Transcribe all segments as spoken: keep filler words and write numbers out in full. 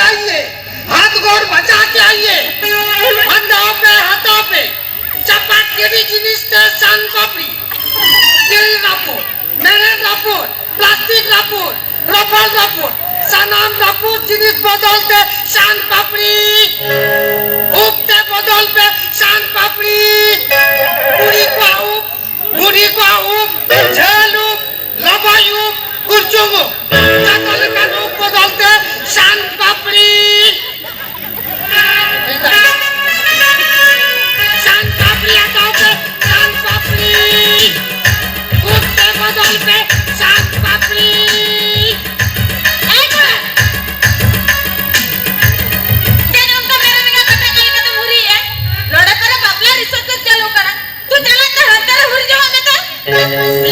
ᱟᱭᱮ, ᱦᱟᱛ ᱜᱚᱲ ᱵᱟᱡᱟ ᱠᱮ ᱟᱭᱮ, ᱦᱟᱛᱟᱣ ᱯᱮ, ᱦᱟᱛᱟᱣ ᱯᱮ, ᱪᱟᱯᱟᱫ ᱜᱤᱰᱤ ᱡᱤᱱᱤᱥ ᱛᱮ ᱥᱟᱱ ᱯᱟᱯᱲᱤ, ᱫᱤᱞ ᱨᱟᱹᱯᱩᱫ, ᱢᱮᱬᱦᱮᱫ ᱨᱟᱹᱯᱩᱫ, ᱯᱞᱟᱥᱴᱤᱠ ᱨᱟᱹᱯᱩᱫ, ᱨᱚᱯᱷᱚᱞ ᱨᱟᱹᱯᱩᱫ, ᱥᱟᱱᱟᱢ ᱨᱟᱹᱯᱩᱫ ᱡᱤᱱᱤᱥ ᱵᱚᱫᱚᱞ ᱛᱮ ᱥᱟᱱ ᱯᱟᱯᱲᱤ, ᱩᱵ ᱛᱮ ᱵᱚᱫᱚᱞ ᱯᱮ ᱥᱟᱱ ᱯᱟᱯᱲᱤ, ᱠᱩᱲᱤ ᱠᱚᱣᱟᱜ ᱩᱵ, ᱵᱩᱲᱦᱤ ᱠᱚᱣᱟᱜ ᱩᱵ, ᱡᱷᱟᱹᱞ ᱩᱵ, ᱞᱚᱵᱚᱭ ᱩᱵ, ᱠᱩᱨᱪᱩᱝ ᱩᱵ, ᱡᱚᱛᱚ ᱞᱮᱠᱟᱱ ᱩᱵ ᱵᱚᱫᱚᱞ ᱛᱮ ᱥᱟᱱ ᱯᱟᱯᱲᱤ᱾ ᱥᱟᱱ ᱯᱟᱯᱲᱤ ᱦᱟᱛᱟᱣ ᱯᱮ, ᱥᱟᱱ ᱯᱟᱯᱲᱤ᱾ ᱩᱵ ᱛᱮ ᱵᱚᱫᱚᱞ ᱯᱮ, ᱥᱟᱱ ᱯᱟᱯᱲᱤ᱾ ᱮᱭ ᱠᱚᱲᱟ, ᱪᱮᱫ ᱚᱱᱠᱟ ᱢᱮᱨᱚᱢ ᱮᱸᱜᱟ ᱠᱟᱴᱟ ᱧᱮᱞ ᱠᱟᱛᱮᱢ ᱦᱩᱨᱤᱭᱮᱜᱼᱟ? ᱱᱚᱰᱮ ᱠᱚᱨᱮ ᱵᱟᱯᱞᱟ ᱨᱤᱥᱮᱯᱥᱚᱱ ᱪᱟᱹᱞᱩ ᱠᱟᱱᱟ᱾ ᱛᱚ ᱪᱟᱞᱟᱜ ᱛᱮ ᱦᱟᱱᱛᱮ ᱨᱮ ᱦᱩᱨ ᱡᱚᱝᱟᱜ ᱢᱮ ᱛᱚ᱾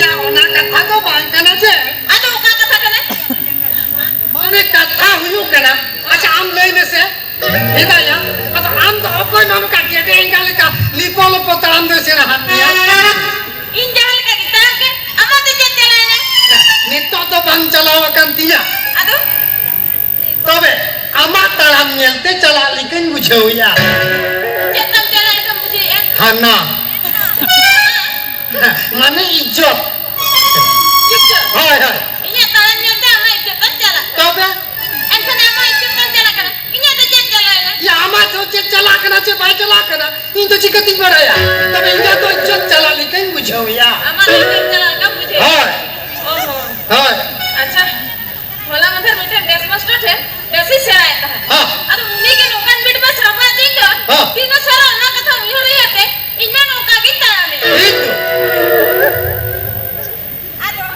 ᱭᱟ, ᱚᱱᱟ ᱠᱟᱛᱷᱟ ᱫᱚ ᱵᱟᱝ ᱠᱟᱱᱟ ᱡᱮ᱾ ᱟᱫᱚ ᱚᱠᱟ ᱠᱟᱛᱷᱟ ᱠᱟᱱᱟ? ᱢᱟᱱᱮ ᱠᱟᱛᱷᱟ ᱦᱩᱭᱩᱜ ᱠᱟᱱᱟ, ᱟᱪᱪᱷᱟ, ᱟᱢ ᱞᱟᱹᱭ ᱢᱮᱥᱮ, ᱦᱮᱫᱟᱭᱟ, ᱟᱫᱚ ᱟᱢ ᱫᱚ ᱚᱠᱚᱭ ᱱᱚᱝᱠᱟ ᱜᱮᱰᱮ ᱮᱸᱜᱟ ᱞᱮᱠᱟ ᱞᱤᱯᱚ ᱞᱚᱯᱚ ᱛᱟᱲᱟᱢ ᱫᱚᱭ ᱥᱮᱬᱟ ᱦᱟᱫ ᱢᱮᱭᱟ? ᱤᱧ ᱡᱟᱦᱟᱸ ᱞᱮᱠᱟ ᱜᱮ ᱛᱟᱦᱮᱸ ᱠᱮ, ᱟᱢᱟᱜ ᱫᱚ ᱪᱮᱫ ᱪᱟᱞᱟᱣᱮᱱᱟ? ᱱᱤᱛᱚᱜ ᱫᱚ ᱵᱟᱝ ᱪᱟᱞᱟᱣ ᱟᱠᱟᱱ ᱛᱤᱧᱟ᱾ ᱟᱫᱚ? ᱛᱚᱵᱮ ᱟᱢᱟᱜ ᱛᱟᱲᱟᱢ ᱧᱮᱞᱛᱮ ᱪᱟᱞᱟᱜ ᱞᱮᱠᱟᱧ ᱵᱩᱡᱷᱟᱹᱣᱮᱫᱼᱟ᱾ ᱪᱮᱫ ᱛᱟᱢ ᱪᱟᱞᱟᱜ ᱞᱮᱠᱟᱢ ᱵᱩᱡᱷᱟᱹᱣᱮᱫᱼᱟ? ᱦᱟᱱᱟ᱾ ᱢᱟᱱᱮ ᱤᱡᱽᱡᱚᱛ᱾ ᱤᱡᱽᱡᱚᱛ? ᱦᱳᱭ, ᱦᱳᱭ᱾ ᱤᱧᱟᱹᱜ ᱛᱟᱲᱟᱢ ᱧᱮᱞᱛᱮ ᱟᱢᱟᱜ ᱤᱡᱽᱡᱚᱛ ᱛᱟᱢ ᱪᱟᱞᱟᱜ? ᱛᱚᱵᱮ? ᱮᱱᱠᱷᱟᱱ ᱟᱢᱟᱜ ᱤᱡᱽᱡᱚᱛ ᱛᱟᱢ ᱪᱟᱞᱟᱜ ᱠᱟᱱᱟ, ᱤᱧᱟᱹᱜ ᱫᱚ ᱪᱮᱫ ᱪᱟᱞᱟᱜ ᱠᱟᱱᱟ? ᱭᱟ, ᱟᱢᱟᱜ ᱫᱚ ᱪᱮᱫ ᱪᱟᱞᱟᱜ ᱠᱟᱱᱟ ᱪᱮ ᱵᱟᱭ ᱪᱟᱞᱟᱜ ᱠᱟᱱᱟ, ᱤᱧ ᱫᱚ ᱪᱤᱠᱟᱹᱛᱤᱧ ᱵᱟᱲᱟᱭᱟ? ᱛᱚᱵᱮ ᱤᱧᱟᱹᱜ ᱫᱚ ᱤᱡᱽᱡᱚᱛ ᱪᱟᱞᱟᱜ ᱞᱮᱠᱟᱧ ᱵᱩᱡᱷᱟᱹᱣᱮᱫᱼᱟ᱾ ᱟᱢᱟᱜ ᱫᱚ ᱤᱡᱽᱡᱚᱛ ᱪᱟᱞᱟᱜ ᱞᱮᱠᱟᱢ ᱵᱩᱡᱷᱟᱹᱣᱮᱫᱼᱟ? ᱦᱳᱭ᱾ ᱚ ᱦᱚᱸ᱾ ᱦᱳᱭ᱾ ᱟᱪᱪᱷᱟ, ᱦᱚᱞᱟ ᱢᱟᱫᱷᱮᱨ ᱢᱤᱫᱴᱮᱱ ᱰᱮᱥ ᱢᱟᱥᱴᱟᱨ ᱴᱷᱮᱱ ᱰᱮᱥᱤᱧ ᱥᱮᱬᱟᱭᱮᱫ ᱛᱟᱦᱮᱸᱫ᱾ ᱦᱚᱸ᱾ ᱟᱫᱚ ᱩᱱᱤ ᱜᱮ ᱱᱚᱝᱠᱟᱱ ᱵᱤᱴ ᱵᱟᱥ ᱨᱟᱯᱟᱜ ᱫᱤᱧ ᱫᱚ, ᱦᱚᱸ᱾ ᱛᱤᱱᱟᱹᱜ ᱥᱟᱞᱟ ᱚᱱᱟ ᱠᱟᱛᱷᱟ ᱩᱭᱦᱟᱹᱨ ᱩᱭᱦᱟᱹᱨ ᱛᱮ ᱤᱧ ᱢᱟ ᱱᱚᱝᱠᱟ ᱜᱤᱧ ᱛᱟᱲᱟᱢᱮᱫ᱾ ᱴᱷᱤᱠ᱾ ᱟᱫᱚ,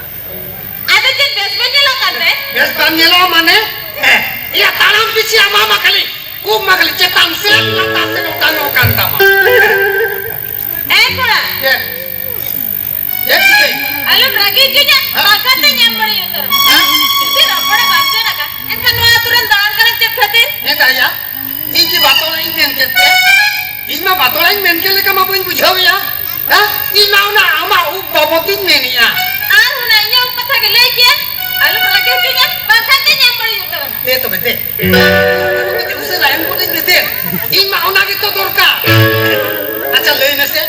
ᱟᱫᱚ ᱪᱮᱫ ᱵᱮᱥ ᱵᱟᱹᱧ ᱧᱮᱞᱚᱜ ᱠᱟᱱ ᱛᱮ? ᱵᱮᱥ ᱵᱟᱢ ᱧᱮᱞᱚᱜᱼᱟ ᱢᱟᱱᱮ? ᱦᱮᱸ, ᱤᱭᱟᱹ ᱛᱟᱲᱟᱢ ᱯᱤᱪᱷᱤ ᱟᱢᱟᱜ ᱢᱟ ᱠᱷᱟᱹᱞᱤ ᱩᱵ ᱢᱟ ᱠᱷᱟᱹᱞᱤ ᱪᱮᱛᱟᱱ ᱥᱮᱫ ᱞᱟᱛᱟᱨ ᱥᱮᱫ ᱚᱴᱟᱝᱚᱜ ᱠᱟᱱ ᱛᱟᱢᱟ᱾ ᱮ ᱠᱚᱲᱟ᱾ ᱪᱮᱫ? ᱪᱮᱫ ᱪᱤᱠᱟᱹᱭ? ᱟᱞᱚᱢ ᱨᱟᱹᱜᱤ ᱦᱚᱪᱚᱧᱟ, ᱦᱮᱸ? ᱵᱟᱝᱠᱷᱟᱱ ᱫᱚ ᱧᱟᱢ ᱵᱟᱹᱲᱤᱡ ᱩᱛᱟᱹᱨᱚᱜᱼᱟ᱾ ᱦᱮᱸ? ᱡᱩᱫᱤ ᱨᱚᱯᱚᱲ ᱵᱟᱢ ᱪᱮᱫ ᱟᱠᱟᱫ, ᱮᱱᱠᱷᱟᱱ ᱱᱚᱣᱟ ᱟᱹᱛᱩ ᱨᱮᱱ ᱫᱟᱬᱟᱱ ᱠᱟᱱᱟᱢ ᱪᱮᱫ ᱠᱷᱟᱹᱛᱤᱨ? ᱦᱮᱸ ᱫᱟᱭᱟ, ᱤᱧ ᱠᱤ ᱵᱟᱛᱚᱲᱟᱜ ᱤᱧ ᱢᱮᱱ ᱠᱮᱫ ᱛᱮ? ᱤᱧ ᱢᱟ ᱵᱟᱛᱚᱲᱟᱜ ᱤᱧ ᱢᱮᱱ ᱠᱮᱫ ᱞᱮᱠᱟ ᱢᱟ ᱵᱟᱹᱧ ᱵᱩᱡᱷᱟᱹᱣᱮᱭᱟ᱾ ᱦᱮᱸ? ᱤᱧ ᱢᱟ ᱚᱱᱟ ᱟᱢᱟᱜ ᱩᱵ ᱵᱟᱵᱚᱛᱤᱧ ᱢᱮᱱᱮᱜᱼᱟ᱾ ᱟᱨ ᱚᱱᱟ ᱤᱧᱟᱹᱜ ᱩᱵ ᱠᱟᱛᱷᱟ ᱜᱮ ᱞᱟᱹᱭ ᱠᱮᱭᱟ, ᱟᱞᱚᱢ ᱨᱟᱹᱜᱤ ᱦᱚᱪᱚᱧᱟ, ᱵᱟᱝᱠᱷᱟᱱ ᱫᱚ ᱧᱟᱢ ᱵᱟᱹᱲᱤᱡ ᱩᱛᱟᱹᱨᱚᱜᱼᱟ᱾ ᱫᱮ ᱛᱚᱵᱮ ᱫᱮ᱾ ᱩᱥᱟᱹᱨᱟ ᱮᱢ ᱜᱚᱫ ᱟᱹᱧ ᱢᱮᱥᱮ᱾ ᱤᱧ ᱢᱟ ᱚᱱᱟ ᱜᱮᱛᱚ ᱫᱚᱨᱠᱟᱨ᱾ ᱟᱪᱪᱷᱟ, ᱞᱟᱹᱭ ᱢᱮᱥᱮ,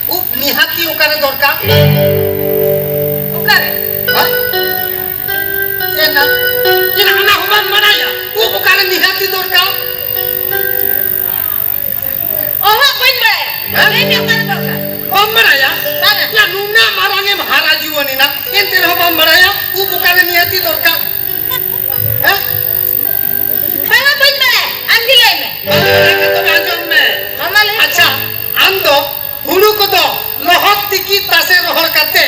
ᱩᱵ ᱱᱤᱦᱟᱹᱛᱤ ᱚᱠᱟᱨᱮ ᱫᱚᱨᱠᱟᱨ? ᱚᱠᱟᱨᱮ? ᱦᱮᱸ? ᱪᱮᱫ ᱱᱟ? ᱪᱮᱫ ᱚᱱᱟ ᱦᱚᱸ ᱵᱟᱢ ᱵᱟᱲᱟᱭᱟ? ᱩᱵ ᱚᱠᱟᱨᱮ ᱱᱤᱦᱟᱹᱛᱤ ᱫᱚᱨᱠᱟᱨ? ᱚᱦᱚᱸ, ᱵᱟᱹᱧ ᱵᱟᱲᱟᱭᱟ᱾ ᱦᱮᱸ? ᱞᱟᱹᱭ ᱢᱮ, ᱚᱠᱟᱨᱮ ᱫᱚᱨᱠᱟᱨ? ᱵᱟᱢ ᱵᱟᱲᱟᱭᱟ? ᱵᱟᱝᱟ᱾ ᱭᱟ, ᱱᱩᱱᱟᱹᱜ ᱢᱟᱨᱟᱝ ᱮᱢ ᱦᱟᱨᱟ ᱡᱩᱣᱟᱹᱱ ᱮᱱᱟ, ᱮᱱᱛᱮ ᱨᱮᱦᱚᱸ ᱵᱟᱢ ᱵᱟᱲᱟᱭᱟ ᱩᱵ ᱚᱠᱟᱨᱮ ᱱᱤᱦᱟᱹᱛᱤ ᱫᱚᱨᱠᱟᱨ? ᱦᱮᱸ? ᱵᱟᱝᱟ, ᱵᱟᱹᱧ ᱵᱟᱲᱟᱭᱟ᱾ ᱟᱢ ᱜᱮ ᱞᱟᱹᱭ ᱢᱮ᱾ ᱵᱟᱢ ᱵᱟᱲᱟᱭ ᱠᱷᱟᱱ ᱛᱚᱵᱮ ᱟᱸᱡᱚᱢ ᱢᱮ᱾ ᱦᱚᱸ, ᱢᱟ ᱞᱟᱹᱭ ᱢᱮ᱾ ᱟᱪᱪᱷᱟ, ᱟᱢ ᱫᱚ ᱦᱩᱲᱩ ᱠᱚᱫᱚ ᱞᱚᱦᱚᱫ ᱛᱤᱠᱤ ᱛᱟᱥᱮ ᱨᱚᱦᱚᱲ ᱠᱟᱛᱮ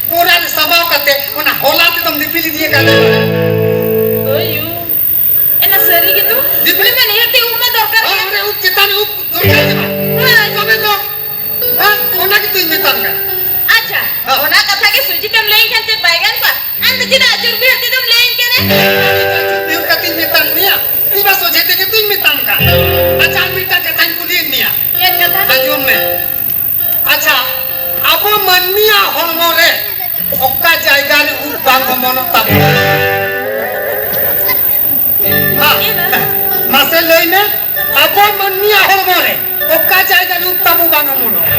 ᱵᱚᱨᱟ ᱨᱮ ᱥᱟᱵᱟᱣ ᱠᱟᱛᱮ ᱚᱱᱟ ᱦᱚᱞᱟ ᱛᱮᱫᱚᱢ ᱫᱤᱯᱤᱞ ᱤᱫᱤᱭ ᱟᱠᱟᱫᱟ᱾ ᱳᱭ ᱭᱩ᱾ ᱮᱱᱟ ᱥᱟᱹᱨᱤ ᱜᱮᱛᱚ? ᱫᱤᱯᱤᱞ? ᱩᱱᱤ ᱢᱟ ᱱᱤᱦᱟᱹᱛᱤ ᱩᱵ ᱢᱟ ᱫᱚᱨᱠᱟᱨ ᱦᱳᱭ, ᱜᱮᱭᱟ᱾ ᱚᱱᱮ ᱩᱵ ᱪᱮᱛᱟᱱ ᱨᱮ ᱩᱵ ᱫᱚᱨᱠᱟᱨ ᱜᱮ ᱵᱟᱝ᱾ ᱦᱳᱭ᱾ ᱛᱚᱵᱮ ᱛᱚ, ᱦᱮᱸ, ᱚᱱᱟ ᱜᱮᱛᱚᱧ ᱢᱮᱛᱟᱢ ᱠᱟᱱᱟ᱾ ᱟᱪᱪᱷᱟ, ᱦᱮᱸ᱾ ᱚᱱᱟ ᱠᱟᱛᱷᱟ ᱜᱮ ᱥᱩᱡᱤᱛᱮᱢ ᱞᱟᱹᱭᱟᱹᱧ ᱠᱷᱟᱱ ᱪᱮᱫ ᱵᱟᱭ ᱜᱟᱱ ᱠᱚᱜᱼᱟ? ᱟᱢ ᱫᱚ ᱪᱮᱫᱟᱜ ᱟᱹᱪᱩᱨ ᱵᱤᱦᱩᱨ ᱛᱮᱫᱚᱢ ᱞᱟᱹᱭᱟᱹᱧ ᱠᱟᱱᱟ? ᱟᱹᱪᱩᱨ ᱵᱤᱦᱩᱨ ᱠᱟᱛᱮᱧ ᱢᱮᱛᱟᱢ ᱢᱮᱭᱟ, ᱤᱧ ᱢᱟ ᱥᱚᱡᱷᱮ ᱛᱮᱜᱮ ᱛᱚᱧ ᱢᱮᱛᱟᱢ ᱠᱟᱱ᱾ ᱟᱪᱪᱷᱟ, ᱟᱨ ᱢᱤᱫᱴᱟᱝ ᱠᱟᱛᱷᱟᱧ ᱠᱩᱞᱤᱭᱮᱫ ᱢᱮᱭᱟ᱾ ᱪᱮᱫ ᱠᱟᱛᱷᱟ? ᱟᱸᱡᱚᱢ ᱢᱮ᱾ ᱟᱪᱪᱷᱟ, ᱟᱵᱚ ᱢᱟᱹᱱᱢᱤᱭᱟᱜ ᱦᱚᱲᱢᱚ ᱨᱮ ᱚᱠᱟ ᱡᱟᱭᱜᱟ ᱨᱮ ᱩᱵ ᱵᱟᱝ ᱚᱢᱚᱱᱚᱜ ᱛᱟᱵᱚᱱᱟ? ᱢᱟ, ᱢᱟᱥᱮ ᱞᱟᱹᱭ ᱢᱮ, ᱟᱵᱚ ᱢᱟᱹᱱᱢᱤᱭᱟᱜ ᱦᱚᱲᱢᱚ ᱨᱮ ᱚᱠᱟ ᱡᱟᱭᱜᱟ ᱨᱮ ᱩᱵ ᱛᱟᱵᱚ ᱵᱟᱝ ᱚᱢᱚᱱᱚᱜᱼᱟ?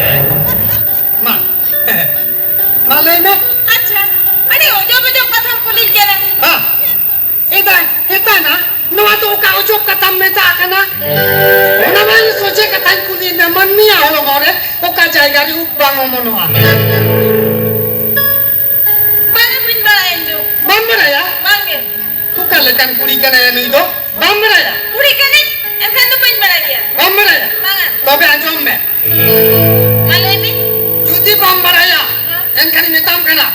ᱢᱟ, ᱢᱟ ᱞᱟᱹᱭ ᱢᱮ᱾ ᱟᱪᱪᱷᱟ, ᱟᱹᱰᱤ ᱚᱡᱚᱵ ᱚᱡᱚᱵ ᱠᱟᱛᱷᱟᱢ ᱠᱩᱞᱤᱧ ᱠᱟᱱᱟ᱾ ᱦᱮᱸ᱾ ᱮᱫᱟ, ᱮᱛᱟᱱᱟ, ᱱᱚᱣᱟ ᱫᱚ ᱚᱠᱟ ᱚᱡᱚᱵ ᱠᱟᱛᱷᱟᱢ ᱢᱮᱛᱟᱜ ᱠᱟᱱᱟ? ᱚᱱᱟ ᱢᱟ ᱤᱧ ᱥᱚᱡᱷᱮ ᱠᱟᱛᱷᱟᱧ ᱠᱩᱞᱤᱭᱮᱫ ᱢᱮᱭᱟ, ᱢᱟᱹᱱᱢᱤᱭᱟᱜ ᱦᱚᱲᱢᱚ ᱨᱮ ᱚᱠᱟ ᱡᱟᱭᱜᱟ ᱨᱮ ᱩᱵ ᱵᱟᱝ ᱚᱢᱚᱱᱚᱜᱼᱟ? ᱵᱟᱝᱟ, ᱵᱟᱹᱧ ᱵᱟᱲᱟᱭᱟ ᱤᱧ ᱫᱚ᱾ ᱵᱟᱢ ᱵᱟᱲᱟᱭᱟ? ᱵᱟᱝᱜᱮ᱾ ᱚᱠᱟ ᱞᱮᱠᱟᱱ ᱠᱩᱲᱤ ᱠᱟᱱᱟᱭᱟ ᱱᱩᱭ ᱫᱚ? ᱵᱟᱢ ᱵᱟᱲᱟᱭᱟ? ᱠᱩᱲᱤ ᱠᱟᱹᱱᱟᱹᱧ, ᱮᱱᱠᱷᱟᱱ ᱫᱚ ᱵᱟᱹᱧ ᱵᱟᱲᱟᱭ ᱜᱮᱭᱟ᱾ ᱵᱟᱢ ᱵᱟᱲᱟᱭᱟ? ᱵᱟᱝᱟ᱾ ᱛᱚᱵᱮ ᱟᱸᱡᱚᱢ ᱢᱮ᱾ ᱢᱟ ᱞᱟᱹᱭ ᱢᱮ᱾ ᱡᱩᱫᱤ ᱵᱟᱢ ᱵᱟᱲᱟᱭᱟ, ᱦᱮᱸ᱾ ᱮᱱᱠᱷᱟᱱᱤᱧ ᱢᱮᱛᱟᱢ ᱠᱟᱱᱟ,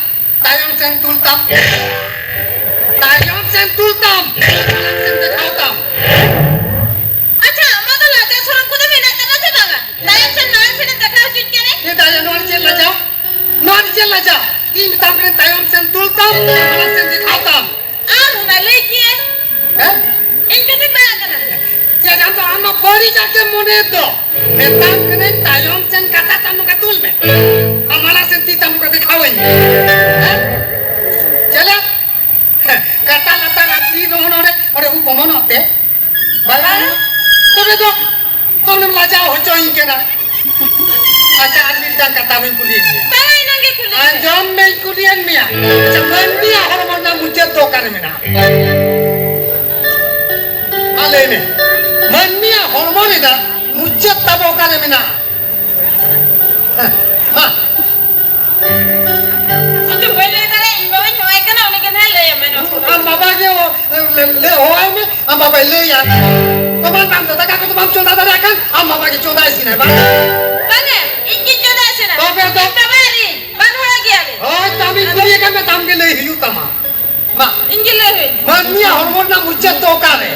ᱛᱟᱭᱚᱢ ᱥᱮᱱ ᱛᱩᱞ ᱛᱟᱢ᱾ ᱛᱟᱭᱚᱢ ᱥᱮᱱ ᱛᱩᱞ ᱛᱟᱢ᱾ ᱢᱟᱲᱟᱝ ᱥᱮᱱ ᱫᱮᱠᱷᱟᱣ ᱛᱟᱢ᱾ ᱟᱪᱪᱷᱟ, ᱟᱢᱟᱜ ᱫᱚ ᱞᱟᱡᱟᱣ ᱥᱚᱨᱚᱢ ᱠᱚᱫᱚ ᱢᱮᱱᱟᱜ ᱛᱟᱢᱟ ᱥᱮ ᱵᱟᱝᱟ? ᱛᱟᱭᱚᱢ ᱥᱮᱱ ᱢᱟᱲᱟᱝ ᱥᱮᱱ ᱮᱢ ᱫᱮᱠᱷᱟᱣ ᱦᱚᱪᱚᱧ ᱠᱟᱱᱟ᱾ ᱮ ᱫᱟᱭᱟ, ᱱᱚᱣᱟ ᱨᱮ ᱪᱮᱫ ᱞᱟᱡᱟᱣ? ᱱᱚᱣᱟ ᱨᱮ ᱪᱮᱫ ᱞᱟᱡᱟᱣ? ᱤᱧ ᱢᱮᱛᱟᱢ ᱠᱟᱹᱱᱟᱹᱧ, ᱛᱟᱭᱚᱢ ᱥᱮᱱ ᱛᱩᱞ ᱛᱟᱢ, ᱢᱟᱲᱟᱝ ᱥᱮᱱ ᱫᱮᱠᱷᱟᱣ ᱛᱟᱢ᱾ ᱟᱨ ᱚᱱᱟ ᱞᱟᱹᱭ ᱠᱮᱜᱼᱟ᱾ ᱦᱮᱸ? ᱤᱧ ᱠᱟᱹᱴᱤᱡ ᱵᱟᱝ ᱠᱟᱱᱟ᱾ ᱪᱮᱫ ᱟᱢ ᱫᱚ, ᱟᱢ ᱢᱟ ᱵᱟᱹᱲᱤᱡᱟᱜ ᱜᱮᱢ ᱢᱚᱱᱮᱭᱮᱫ ᱫᱚ᱾ ᱢᱮᱛᱟᱢ ᱠᱟᱹᱱᱟᱹᱧ, ᱛᱟᱭᱚᱢ ᱥᱮᱱ ᱠᱟᱴᱟ ᱛᱟᱢ ᱱᱚᱝᱠᱟ ᱛᱩᱞ ᱢᱮ᱾ ᱟᱨ ᱢᱟᱲᱟᱝ ᱥᱮᱱ ᱛᱤ ᱛᱟᱢ ᱱᱚᱝᱠᱟ ᱫᱮᱠᱷᱟᱣᱟᱹᱧ ᱢᱮ᱾ ᱦᱮᱸ? ᱪᱮᱫ ᱞᱮ? ᱠᱟᱴᱟ ᱞᱟᱛᱟᱨ ᱟᱨ ᱛᱤ ᱱᱚᱜᱼᱚ ᱱᱚᱰᱮ᱾ ᱚᱸᱰᱮ ᱩᱵ ᱚᱢᱚᱱᱚᱜ ᱛᱮ? ᱵᱟᱭ ᱚᱢᱚᱱᱚᱜ? ᱛᱚᱵᱮ ᱫᱚ ᱟᱢᱮᱢ ᱞᱟᱡᱟᱣ ᱦᱚᱪᱚᱧ ᱠᱟᱱᱟ᱾ ᱟᱪᱪᱷᱟ, ᱟᱨ ᱢᱤᱫᱴᱟᱝ ᱠᱟᱛᱷᱟ ᱵᱟᱹᱧ ᱠᱩᱞᱤᱭᱮᱫ ᱢᱮᱭᱟ᱾ ᱵᱟᱝᱟ, ᱤᱱᱟᱹᱝ ᱜᱮ ᱠᱩᱞᱤ ᱢᱮ᱾ ᱟᱸᱡᱚᱢ ᱢᱮᱧ ᱠᱩᱞᱤᱭᱮᱫ ᱢᱮᱭᱟ᱾ ᱟᱪᱪᱷᱟ, ᱢᱟᱹᱱᱢᱤᱭᱟᱜ ᱦᱚᱲᱢᱚ ᱨᱮᱱᱟᱜ ᱢᱩᱪᱟᱹᱫ ᱫᱚ ᱚᱠᱟᱨᱮ ᱢᱮᱱᱟᱜᱼᱟ? ᱢᱟ ᱞᱟᱹᱭ ᱢᱮ, ᱢᱟᱹᱱᱢᱤᱭᱟᱜ ᱦᱚᱲᱢᱚ ᱨᱮᱱᱟᱜ ᱢᱩᱪᱟᱹᱫ ᱛᱟᱵᱚ ᱚᱠᱟᱨᱮ ᱢᱮᱱᱟᱜᱼᱟ? ᱦᱮᱸ, ᱢᱟ᱾ ᱤᱧ ᱫᱚ ᱵᱟᱹᱧ ᱞᱟᱹᱭ ᱫᱟᱲᱮᱭᱟᱜᱼᱟ, ᱤᱧ ᱵᱟᱵᱟᱧ ᱦᱚᱦᱚᱣᱟᱭ ᱠᱟᱱᱟ, ᱩᱱᱤ ᱜᱮ ᱱᱟᱦᱟᱜ ᱞᱟᱹᱭ ᱟᱢᱟᱭ ᱱᱚᱣᱟ ᱠᱚᱫᱚ᱾ ᱟᱢ ᱵᱟᱵᱟ ᱜᱮ ᱚ-, ᱞᱟᱹᱭ, ᱞᱟᱹᱭ ᱦᱚᱦᱚᱣᱟᱭ ᱢᱮ, ᱟᱢ ᱵᱟᱵᱟᱭ ᱞᱟᱹᱭᱟ᱾ ᱛᱚᱵᱮ ᱵᱟᱝ ᱫᱚ ᱫᱟᱠᱟ ᱠᱚᱫᱚ ᱵᱟᱢ ᱪᱚᱸᱫᱟ ᱫᱟᱲᱮᱭᱟᱜ ᱠᱷᱟᱱ, ᱟᱢ ᱵᱟᱵᱟ ᱜᱮ ᱪᱚᱸᱫᱟ ᱤᱥᱤᱱᱟᱭ, ᱵᱟᱝ? ᱵᱟᱝᱟ, ᱤᱧ ᱜᱤᱧ ᱪᱚᱸᱫᱟ ᱤᱥᱤᱱᱟ᱾ ᱛᱚᱵᱮ ᱫᱚ? ᱤᱧ ᱵᱟᱵᱟ ᱟᱨ ᱤᱧ, ᱵᱟᱨ ᱦᱚᱲ ᱜᱮᱭᱟᱞᱮ᱾ ᱦᱳᱭ, ᱛᱚ ᱟᱢᱤᱧ ᱠᱩᱞᱤᱭᱮ ᱠᱟᱱ ᱢᱮ, ᱛᱚ ᱟᱢ ᱜᱮ ᱞᱟᱹᱭ ᱦᱩᱭᱩᱜ ᱛᱟᱢᱟ᱾ ᱢᱟ᱾ ᱤᱧ ᱜᱮ ᱞᱟᱹᱭ ᱦᱩᱭ᱾ ᱢᱟᱹᱱᱢᱤᱭᱟᱜ ᱦᱚᱲᱢᱚ ᱨᱮᱱᱟᱜ ᱢᱩᱪᱟᱹᱫ ᱫᱚ ᱚᱠᱟᱨᱮ?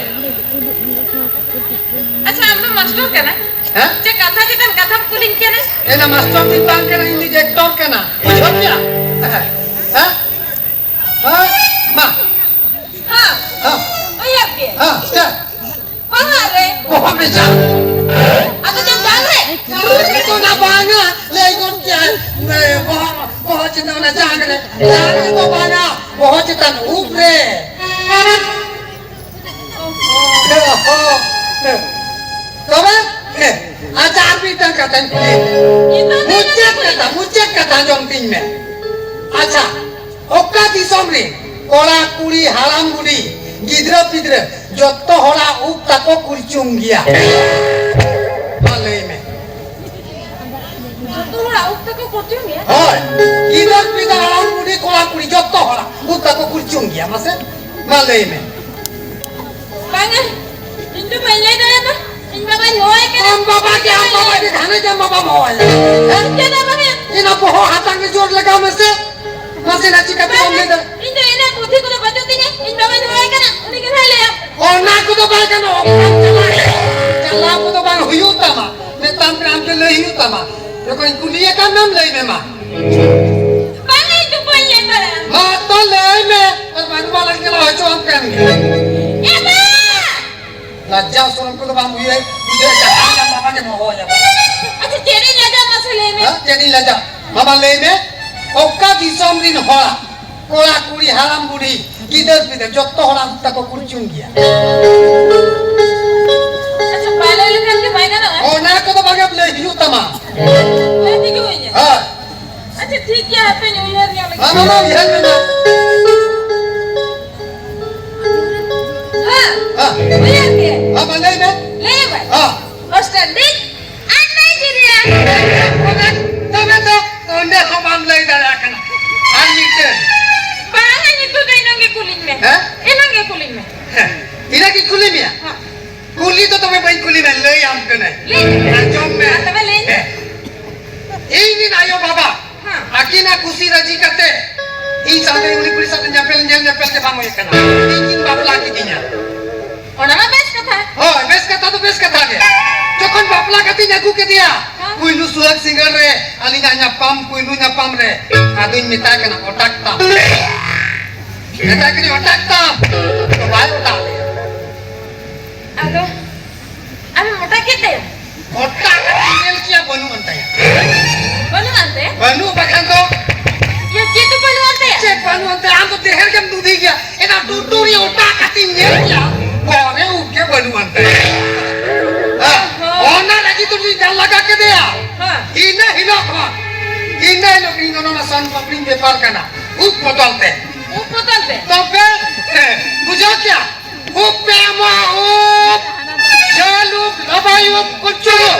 ᱟᱪᱪᱷᱟ, ᱟᱢ ᱫᱚ ᱢᱟᱥᱴᱟᱨ ᱠᱟᱱᱟ? ᱦᱮᱸ? ᱪᱮᱫ ᱠᱟᱛᱷᱟ ᱪᱮᱛᱟᱱ ᱠᱟᱛᱷᱟᱢ ᱠᱩᱞᱤᱧ ᱠᱟᱱᱟ? ᱮᱱᱟ ᱢᱟᱥᱴᱟᱨ ᱫᱚᱧ ᱵᱟᱝ ᱠᱟᱱᱟ, ᱤᱧ ᱫᱚ ᱮᱠᱴᱚᱨ ᱠᱟᱱᱟ᱾ ᱵᱩᱡᱷᱟᱹᱣ ᱠᱮᱜᱼᱟ? ᱦᱮᱸ? ᱦᱮᱸ? ᱢᱟ᱾ ᱦᱮᱸ᱾ ᱦᱮᱸ᱾ ᱩᱭᱦᱟᱹᱨ ᱜᱮ᱾ ᱦᱮᱸ, ᱪᱮᱫ? ᱵᱚᱦᱚᱜ ᱨᱮ᱾ ᱵᱚᱦᱚᱜ ᱨᱮ ᱡᱟᱝ᱾ ᱟᱫᱚ ᱪᱮᱫ ᱵᱟᱝ ᱨᱮ? ᱚᱱᱟ ᱵᱟᱝᱟ, ᱞᱟᱹᱭ ᱜᱚᱫ ᱠᱮᱜᱼᱟᱭ᱾ ᱵᱚᱦᱚᱜ, ᱵᱚᱦᱚᱜ ᱪᱮᱛᱟᱱ ᱚᱱᱟ ᱡᱟᱝ ᱨᱮ᱾ ᱡᱟᱝ ᱨᱮᱫᱚ ᱵᱟᱝᱟ, ᱵᱚᱦᱚᱜ ᱪᱮᱛᱟᱱ ᱩᱵ ᱨᱮ᱾ ᱛᱚᱵᱮ? ᱟᱪᱪᱷᱟ, ᱟᱨ ᱢᱤᱫᱴᱟᱝ ᱠᱟᱛᱷᱟᱧ ᱠᱩᱞᱤᱭᱮᱫ ᱢᱮᱭᱟ᱾ ᱢᱩᱪᱟᱹᱫ ᱠᱟᱛᱷᱟ, ᱢᱩᱪᱟᱹᱫ ᱠᱟᱛᱷᱟ ᱟᱸᱡᱚᱢ ᱛᱤᱧ ᱢᱮ᱾ ᱟᱪᱪᱷᱟ, ᱚᱠᱟ ᱫᱤᱥᱚᱢ ᱨᱮ ᱠᱚᱲᱟ, ᱠᱩᱲᱤ, ᱦᱟᱲᱟᱢ, ᱵᱩᱰᱷᱤ, ᱜᱤᱫᱽᱨᱟᱹ, ᱯᱤᱫᱽᱨᱟᱹ, ᱡᱚᱛᱚ ᱦᱚᱲᱟᱜ ᱩᱵ ᱛᱟᱠᱚ ᱠᱩᱲᱪᱩᱝ ᱜᱮᱭᱟ? ᱢᱟ ᱞᱟᱹᱭ ᱢᱮ᱾ ᱡᱚᱛᱚ ᱦᱚᱲᱟᱜ ᱩᱵ ᱛᱟᱠᱚ ᱠᱩᱲᱪᱩᱝ ᱜᱮᱭᱟ? ᱦᱳᱭ, ᱜᱤᱫᱟᱹᱨ, ᱯᱤᱫᱟᱹᱨ, ᱦᱟᱲᱟᱢ, ᱵᱩᱰᱷᱤ, ᱠᱚᱲᱟ, ᱠᱩᱲᱤ, ᱡᱚᱛᱚ ᱦᱚᱲᱟᱜ ᱩᱵ ᱛᱟᱠᱚ ᱠᱩᱲᱪᱩᱝ ᱜᱮᱭᱟ᱾ ᱢᱟᱥᱮ, ᱢᱟ ᱞᱟᱹᱭ ᱢᱮ᱾ ᱵᱟᱝᱟ, ᱤᱧ ᱫᱚ ᱵᱟᱹᱧ ᱞᱟᱹᱭ ᱫᱟᱲᱮᱭᱟᱢᱟ᱾ ᱤᱧ ᱵᱟᱵᱟᱧ ᱦᱚᱦᱚᱭ ᱠᱟᱱᱟ᱾ ᱟᱢ ᱵᱟᱵᱟ ᱜᱮ, ᱟᱢ ᱵᱟᱵᱟ ᱜᱮ, ᱜᱷᱟᱱᱮ ᱜᱮ ᱟᱢ ᱵᱟᱵᱟᱢ ᱦᱚᱦᱚᱭᱟ᱾ ᱦᱮᱸ? ᱪᱮᱫᱟᱜ ᱵᱟᱝᱟ? ᱤᱱᱟᱹ ᱵᱚᱦᱚᱜ ᱦᱟᱛᱟᱝ ᱨᱮ ᱡᱳᱨ ᱞᱟᱜᱟᱣ ᱢᱮᱥᱮ᱾ ᱢᱟᱥᱮ ᱱᱟ ᱪᱤᱠᱟᱹ ᱛᱮ ᱵᱟᱢ ᱞᱟᱹᱭ ᱫᱟᱲᱮᱭᱟᱜᱼᱟ? ᱤᱧ ᱫᱚ ᱤᱱᱟᱹ ᱵᱩᱫᱷᱤ ᱠᱚᱫᱚ ᱵᱟᱹᱪᱩᱜ ᱛᱤᱧᱟᱹ᱾ ᱤᱧ ᱵᱟᱵᱟᱧ ᱦᱚᱦᱚᱭ ᱠᱟᱱᱟ, ᱩᱱᱤ ᱜᱮ ᱱᱟᱦᱟᱜ ᱞᱟᱹᱭᱟ᱾ ᱚᱱᱟ ᱠᱚᱫᱚ ᱵᱟᱭ ᱜᱟᱱᱚᱜᱼᱟ᱾ ᱪᱟᱞᱟᱣ ᱠᱚᱫᱚ ᱵᱟᱝ ᱦᱩᱭᱩᱜ ᱛᱟᱢᱟ᱾ ᱢᱤᱫᱴᱟᱝ ᱯᱮᱲᱟ ᱟᱢ ᱴᱷᱮᱱ ᱞᱟᱹᱭ ᱦᱩᱭᱩᱜ ᱛᱟᱢᱟ᱾ ᱡᱚᱠᱷᱚᱱ ᱠᱩᱞᱤᱭᱮ ᱠᱟᱱ ᱢᱮᱢ ᱞᱟᱹᱭ ᱢᱮ ᱢᱟ᱾ ᱵᱟᱝ, ᱤᱧ ᱫᱚ ᱵᱟᱹᱧ ᱞᱟᱹᱭ ᱫᱟᱲᱮᱭᱟᱜᱼᱟ᱾ ᱢᱟ ᱛᱚ ᱞᱟᱹᱭ ᱢᱮ᱾ ᱟᱨ ᱵᱟᱝ ᱢᱟ ᱞᱟᱹᱭ ᱪᱟᱞᱟᱣ ᱦᱚᱪᱚ ᱟᱢ ᱠᱟᱱ ᱜᱮ᱾ ᱮ ᱢᱟ! ᱞᱟᱡᱡᱟ ᱥᱚᱨᱚᱢ ᱠᱚᱫᱚ ᱵᱟᱢ ᱩᱭᱦᱟᱹᱨ, ᱵᱩᱡᱷᱟᱹᱣ ᱪᱟᱵᱟ ᱟᱢ ᱵᱟᱵᱟ ᱜᱮ ᱦᱚᱦᱚ ᱟᱭᱟ᱾ ᱟᱪᱪᱷᱟ, ᱪᱮᱫ ᱤᱧ ᱞᱟᱡᱟᱜ ᱢᱟᱥᱮ ᱞᱟᱹᱭ ᱢᱮ᱾ ᱦᱮᱸ, ᱪᱮᱫ ᱤᱧ ᱞᱟᱡᱟᱜ? ᱵᱟᱵᱟ ᱞᱟᱹᱭ ᱢᱮ, ᱚᱠᱟ ᱫᱤᱥᱚᱢ ᱨᱤᱱ ᱦᱚᱲᱟᱜ ᱠᱚᱲᱟ, ᱠᱩᱲᱤ, ᱦᱟᱲᱟᱢ, ᱵᱩᱲᱦᱤ, ᱜᱤᱫᱟᱹᱨ, ᱯᱤᱫᱟᱹᱨ, ᱡᱚᱛᱚ ᱦᱚᱲᱟᱜ ᱩᱵ ᱛᱟᱠᱚ ᱠᱩᱲᱪᱩᱝ ᱜᱮᱭᱟ᱾ ᱟᱪᱪᱷᱟ, ᱵᱟᱭ ᱞᱟᱹᱭ ᱞᱮᱠᱷᱟᱱ ᱜᱮ ᱵᱟᱭ ᱜᱟᱱᱚᱜᱼᱟ? ᱚᱱᱟ ᱠᱚᱫᱚ ᱵᱟᱝ ᱮᱢ ᱞᱟᱹᱭ ᱦᱩᱭᱩᱜ ᱛᱟᱢᱟ᱾ ᱞᱟᱹᱭ ᱛᱮᱜᱮ ᱦᱩᱭ ᱤᱧᱟᱹ? ᱦᱳᱭ᱾ ᱟᱪᱪᱷᱟ, ᱴᱷᱤᱠ ᱜᱮᱭᱟ, ᱦᱟᱯᱮᱧ ᱩᱭᱦᱟᱹᱨ ᱧᱚᱜ ᱞᱮᱜᱮ᱾ ᱢᱟ, ᱢᱟ, ᱢᱟ, ᱩᱭᱦᱟᱹᱨ ᱢᱮ, ᱢᱟ᱾ ᱦᱮᱸ, ᱦᱮᱸ᱾ ᱩᱭᱦᱟᱹᱨ ᱜᱮ᱾ ᱦᱮᱸ, ᱢᱟ, ᱞᱟᱹᱭ ᱢᱮ᱾ ᱞᱟᱹᱭ ᱢᱮ᱾ ᱦᱮᱸ᱾ ᱚᱥᱴᱨᱮᱞᱤᱭᱟ᱾ ᱟᱨ ᱱᱟᱭᱡᱮᱨᱤᱭᱟ᱾ ᱛᱚᱵᱮ ᱛᱚ, ᱚᱸᱰᱮ ᱦᱚᱸ ᱵᱟᱢ ᱞᱟᱹᱭ ᱫᱟᱲᱮᱭᱟᱜ ᱠᱟᱱᱟ᱾ ᱟᱨ ᱢᱤᱫᱴᱮᱱ᱾ ᱵᱟᱝᱟ, ᱱᱤᱛᱚᱜ ᱫᱚ ᱮᱱᱟᱝ ᱜᱮ ᱠᱩᱞᱤᱧ ᱢᱮ᱾ ᱦᱮᱸ? ᱮᱱᱟᱝ ᱜᱮ ᱠᱩᱞᱤᱧ ᱢᱮ᱾ ᱦᱮᱸ᱾ ᱤᱱᱟᱹ ᱜᱮ ᱠᱩᱞᱤ ᱢᱮᱭᱟ? ᱦᱮᱸ᱾ ᱠᱩᱞᱤ ᱫᱚ ᱛᱚᱵᱮ ᱵᱟᱹᱧ ᱠᱩᱞᱤ ᱢᱮ, ᱞᱟᱹᱭ ᱟᱢ ᱠᱟᱹᱱᱟᱹᱧ᱾ ᱞᱟᱹᱭ ᱢᱮ᱾ ᱟᱸᱡᱚᱢ ᱢᱮ᱾ ᱢᱟ ᱛᱚᱵᱮ ᱞᱟᱹᱭ ᱢᱮ᱾ ᱦᱮᱸ᱾ ᱤᱧ ᱨᱤᱱ ᱟᱭᱳ ᱵᱟᱵᱟ, ᱦᱮᱸ᱾ ᱟᱹᱠᱤᱱᱟᱜ ᱠᱩᱥᱤ ᱨᱟᱹᱡᱤ ᱠᱟᱛᱮ, ᱤᱧ ᱥᱟᱶᱛᱮ ᱩᱱᱤ ᱠᱩᱲᱤ ᱥᱟᱶᱛᱮ ᱧᱮᱯᱮᱞ, ᱧᱮᱞ ᱧᱮᱯᱮᱞ ᱛᱮ ᱵᱟᱝ ᱦᱩᱭ ᱟᱠᱟᱱᱟ᱾ ᱤᱧ ᱠᱤᱱ ᱵᱟᱯᱞᱟ ᱠᱤᱫᱤᱧᱟ᱾ ᱚᱱᱟ ᱢᱟ ᱵᱮᱥ ᱠᱟᱛᱷᱟ᱾ ᱦᱳᱭ, ᱵᱮᱥ ᱠᱟᱛᱷᱟ ᱫᱚ ᱵᱮᱥ ᱠᱟᱛᱷᱟ ᱜᱮ᱾ ᱡᱚᱠᱷᱚᱱ ᱵᱟᱯᱞᱟ ᱠᱟᱛᱮᱧ ᱟᱹᱜᱩ ᱠᱮᱫᱮᱭᱟ, ᱦᱮᱸ᱾ ᱯᱩᱭᱞᱩ ᱥᱩᱦᱟᱹᱜ ᱥᱤᱸᱜᱟᱹᱲ ᱨᱮ ᱟᱹᱞᱤᱧᱟᱜ ᱧᱟᱯᱟᱢ, ᱯᱩᱭᱞᱩ ᱧᱟᱯᱟᱢ ᱨᱮ, ᱟᱫᱚᱧ ᱢᱮᱛᱟᱭ ᱠᱟᱱᱟ, "ᱚᱴᱟᱜ ᱛᱟᱢ᱾" ᱢᱮᱛᱟᱭ ᱠᱟᱹᱱᱟᱹᱧ, "ᱚᱴᱟᱜ ᱛᱟᱢ᱾" ᱛᱚ ᱵᱟᱭ ᱚᱴᱟᱜ ᱞᱮᱭᱟ᱾ ᱟᱫᱚ ᱟᱢᱮᱢ ᱚᱴᱟᱜ ᱠᱮᱫ ᱛᱟᱭᱟ? ᱚᱴᱟᱜ ᱠᱟᱛᱮᱧ ᱧᱮᱞ ᱠᱮᱭᱟ, ᱵᱟᱹᱱᱩᱜ ᱟᱱ ᱛᱟᱭᱟ᱾ ᱵᱟᱹᱱᱩᱜ ᱟᱱ ᱛᱟᱭᱟ? ᱵᱟᱹᱱᱩᱜ ᱵᱟᱠᱷᱟᱱ ᱫᱚ᱾ ᱭᱟ, ᱪᱮᱫ ᱫᱚ ᱵᱟᱹᱱᱩᱜ ᱟᱱ ᱛᱟᱭᱟ? ᱪᱮᱫ ᱵᱟᱹᱱᱩᱜ ᱟᱱ ᱛᱟᱭᱟ? ᱟᱢ ᱫᱚ ᱰᱷᱮᱨ ᱜᱮᱢ ᱫᱩᱫᱷᱤ ᱜᱮᱭᱟ᱾ ᱮᱱᱟ ᱴᱩᱴᱩᱨᱤ ᱚᱴᱟᱜ ᱠᱟᱛᱮᱧ ᱧᱮᱞ ᱠᱮᱭᱟ, ᱵᱚᱦᱚᱜ ᱨᱮ ᱩᱵ ᱜᱮ ᱵᱟᱹᱱᱩᱜ ᱟᱱ ᱛᱟᱭᱟ᱾ ᱦᱮᱸ, ᱚᱱᱟ ᱞᱟᱹᱜᱤᱫ ᱫᱚ ᱞᱤᱧ ᱫᱟᱞ ᱞᱟᱜᱟ ᱠᱮᱫᱮᱭᱟ᱾ ᱦᱮᱸ᱾ ᱤᱱᱟᱹ ᱦᱤᱞᱳᱜ ᱠᱷᱚᱱ, ᱤᱱᱟᱹ ᱦᱤᱞᱳᱜ ᱤᱧ ᱚᱱᱟ ᱥᱚᱱ ᱯᱟᱯᱲᱤᱧ ᱵᱮᱯᱟᱨ ᱠᱟᱱᱟ, ᱩᱵ ᱵᱚᱫᱚᱞ ᱛᱮ᱾ ᱩᱵ ᱵᱚᱫᱚᱞ ᱛᱮ? ᱛᱚᱵᱮ, ᱦᱮᱸ, ᱵᱩᱡᱷᱟᱹᱣ ᱠᱮᱭᱟ? ᱩᱵ ᱯᱮ ᱮᱢᱟ, ᱩᱵ᱾ ᱡᱷᱟᱹᱞ ᱩᱵ, ᱞᱟᱵᱟᱭ ᱩᱵ, ᱠᱩᱪᱩ ᱩᱵ᱾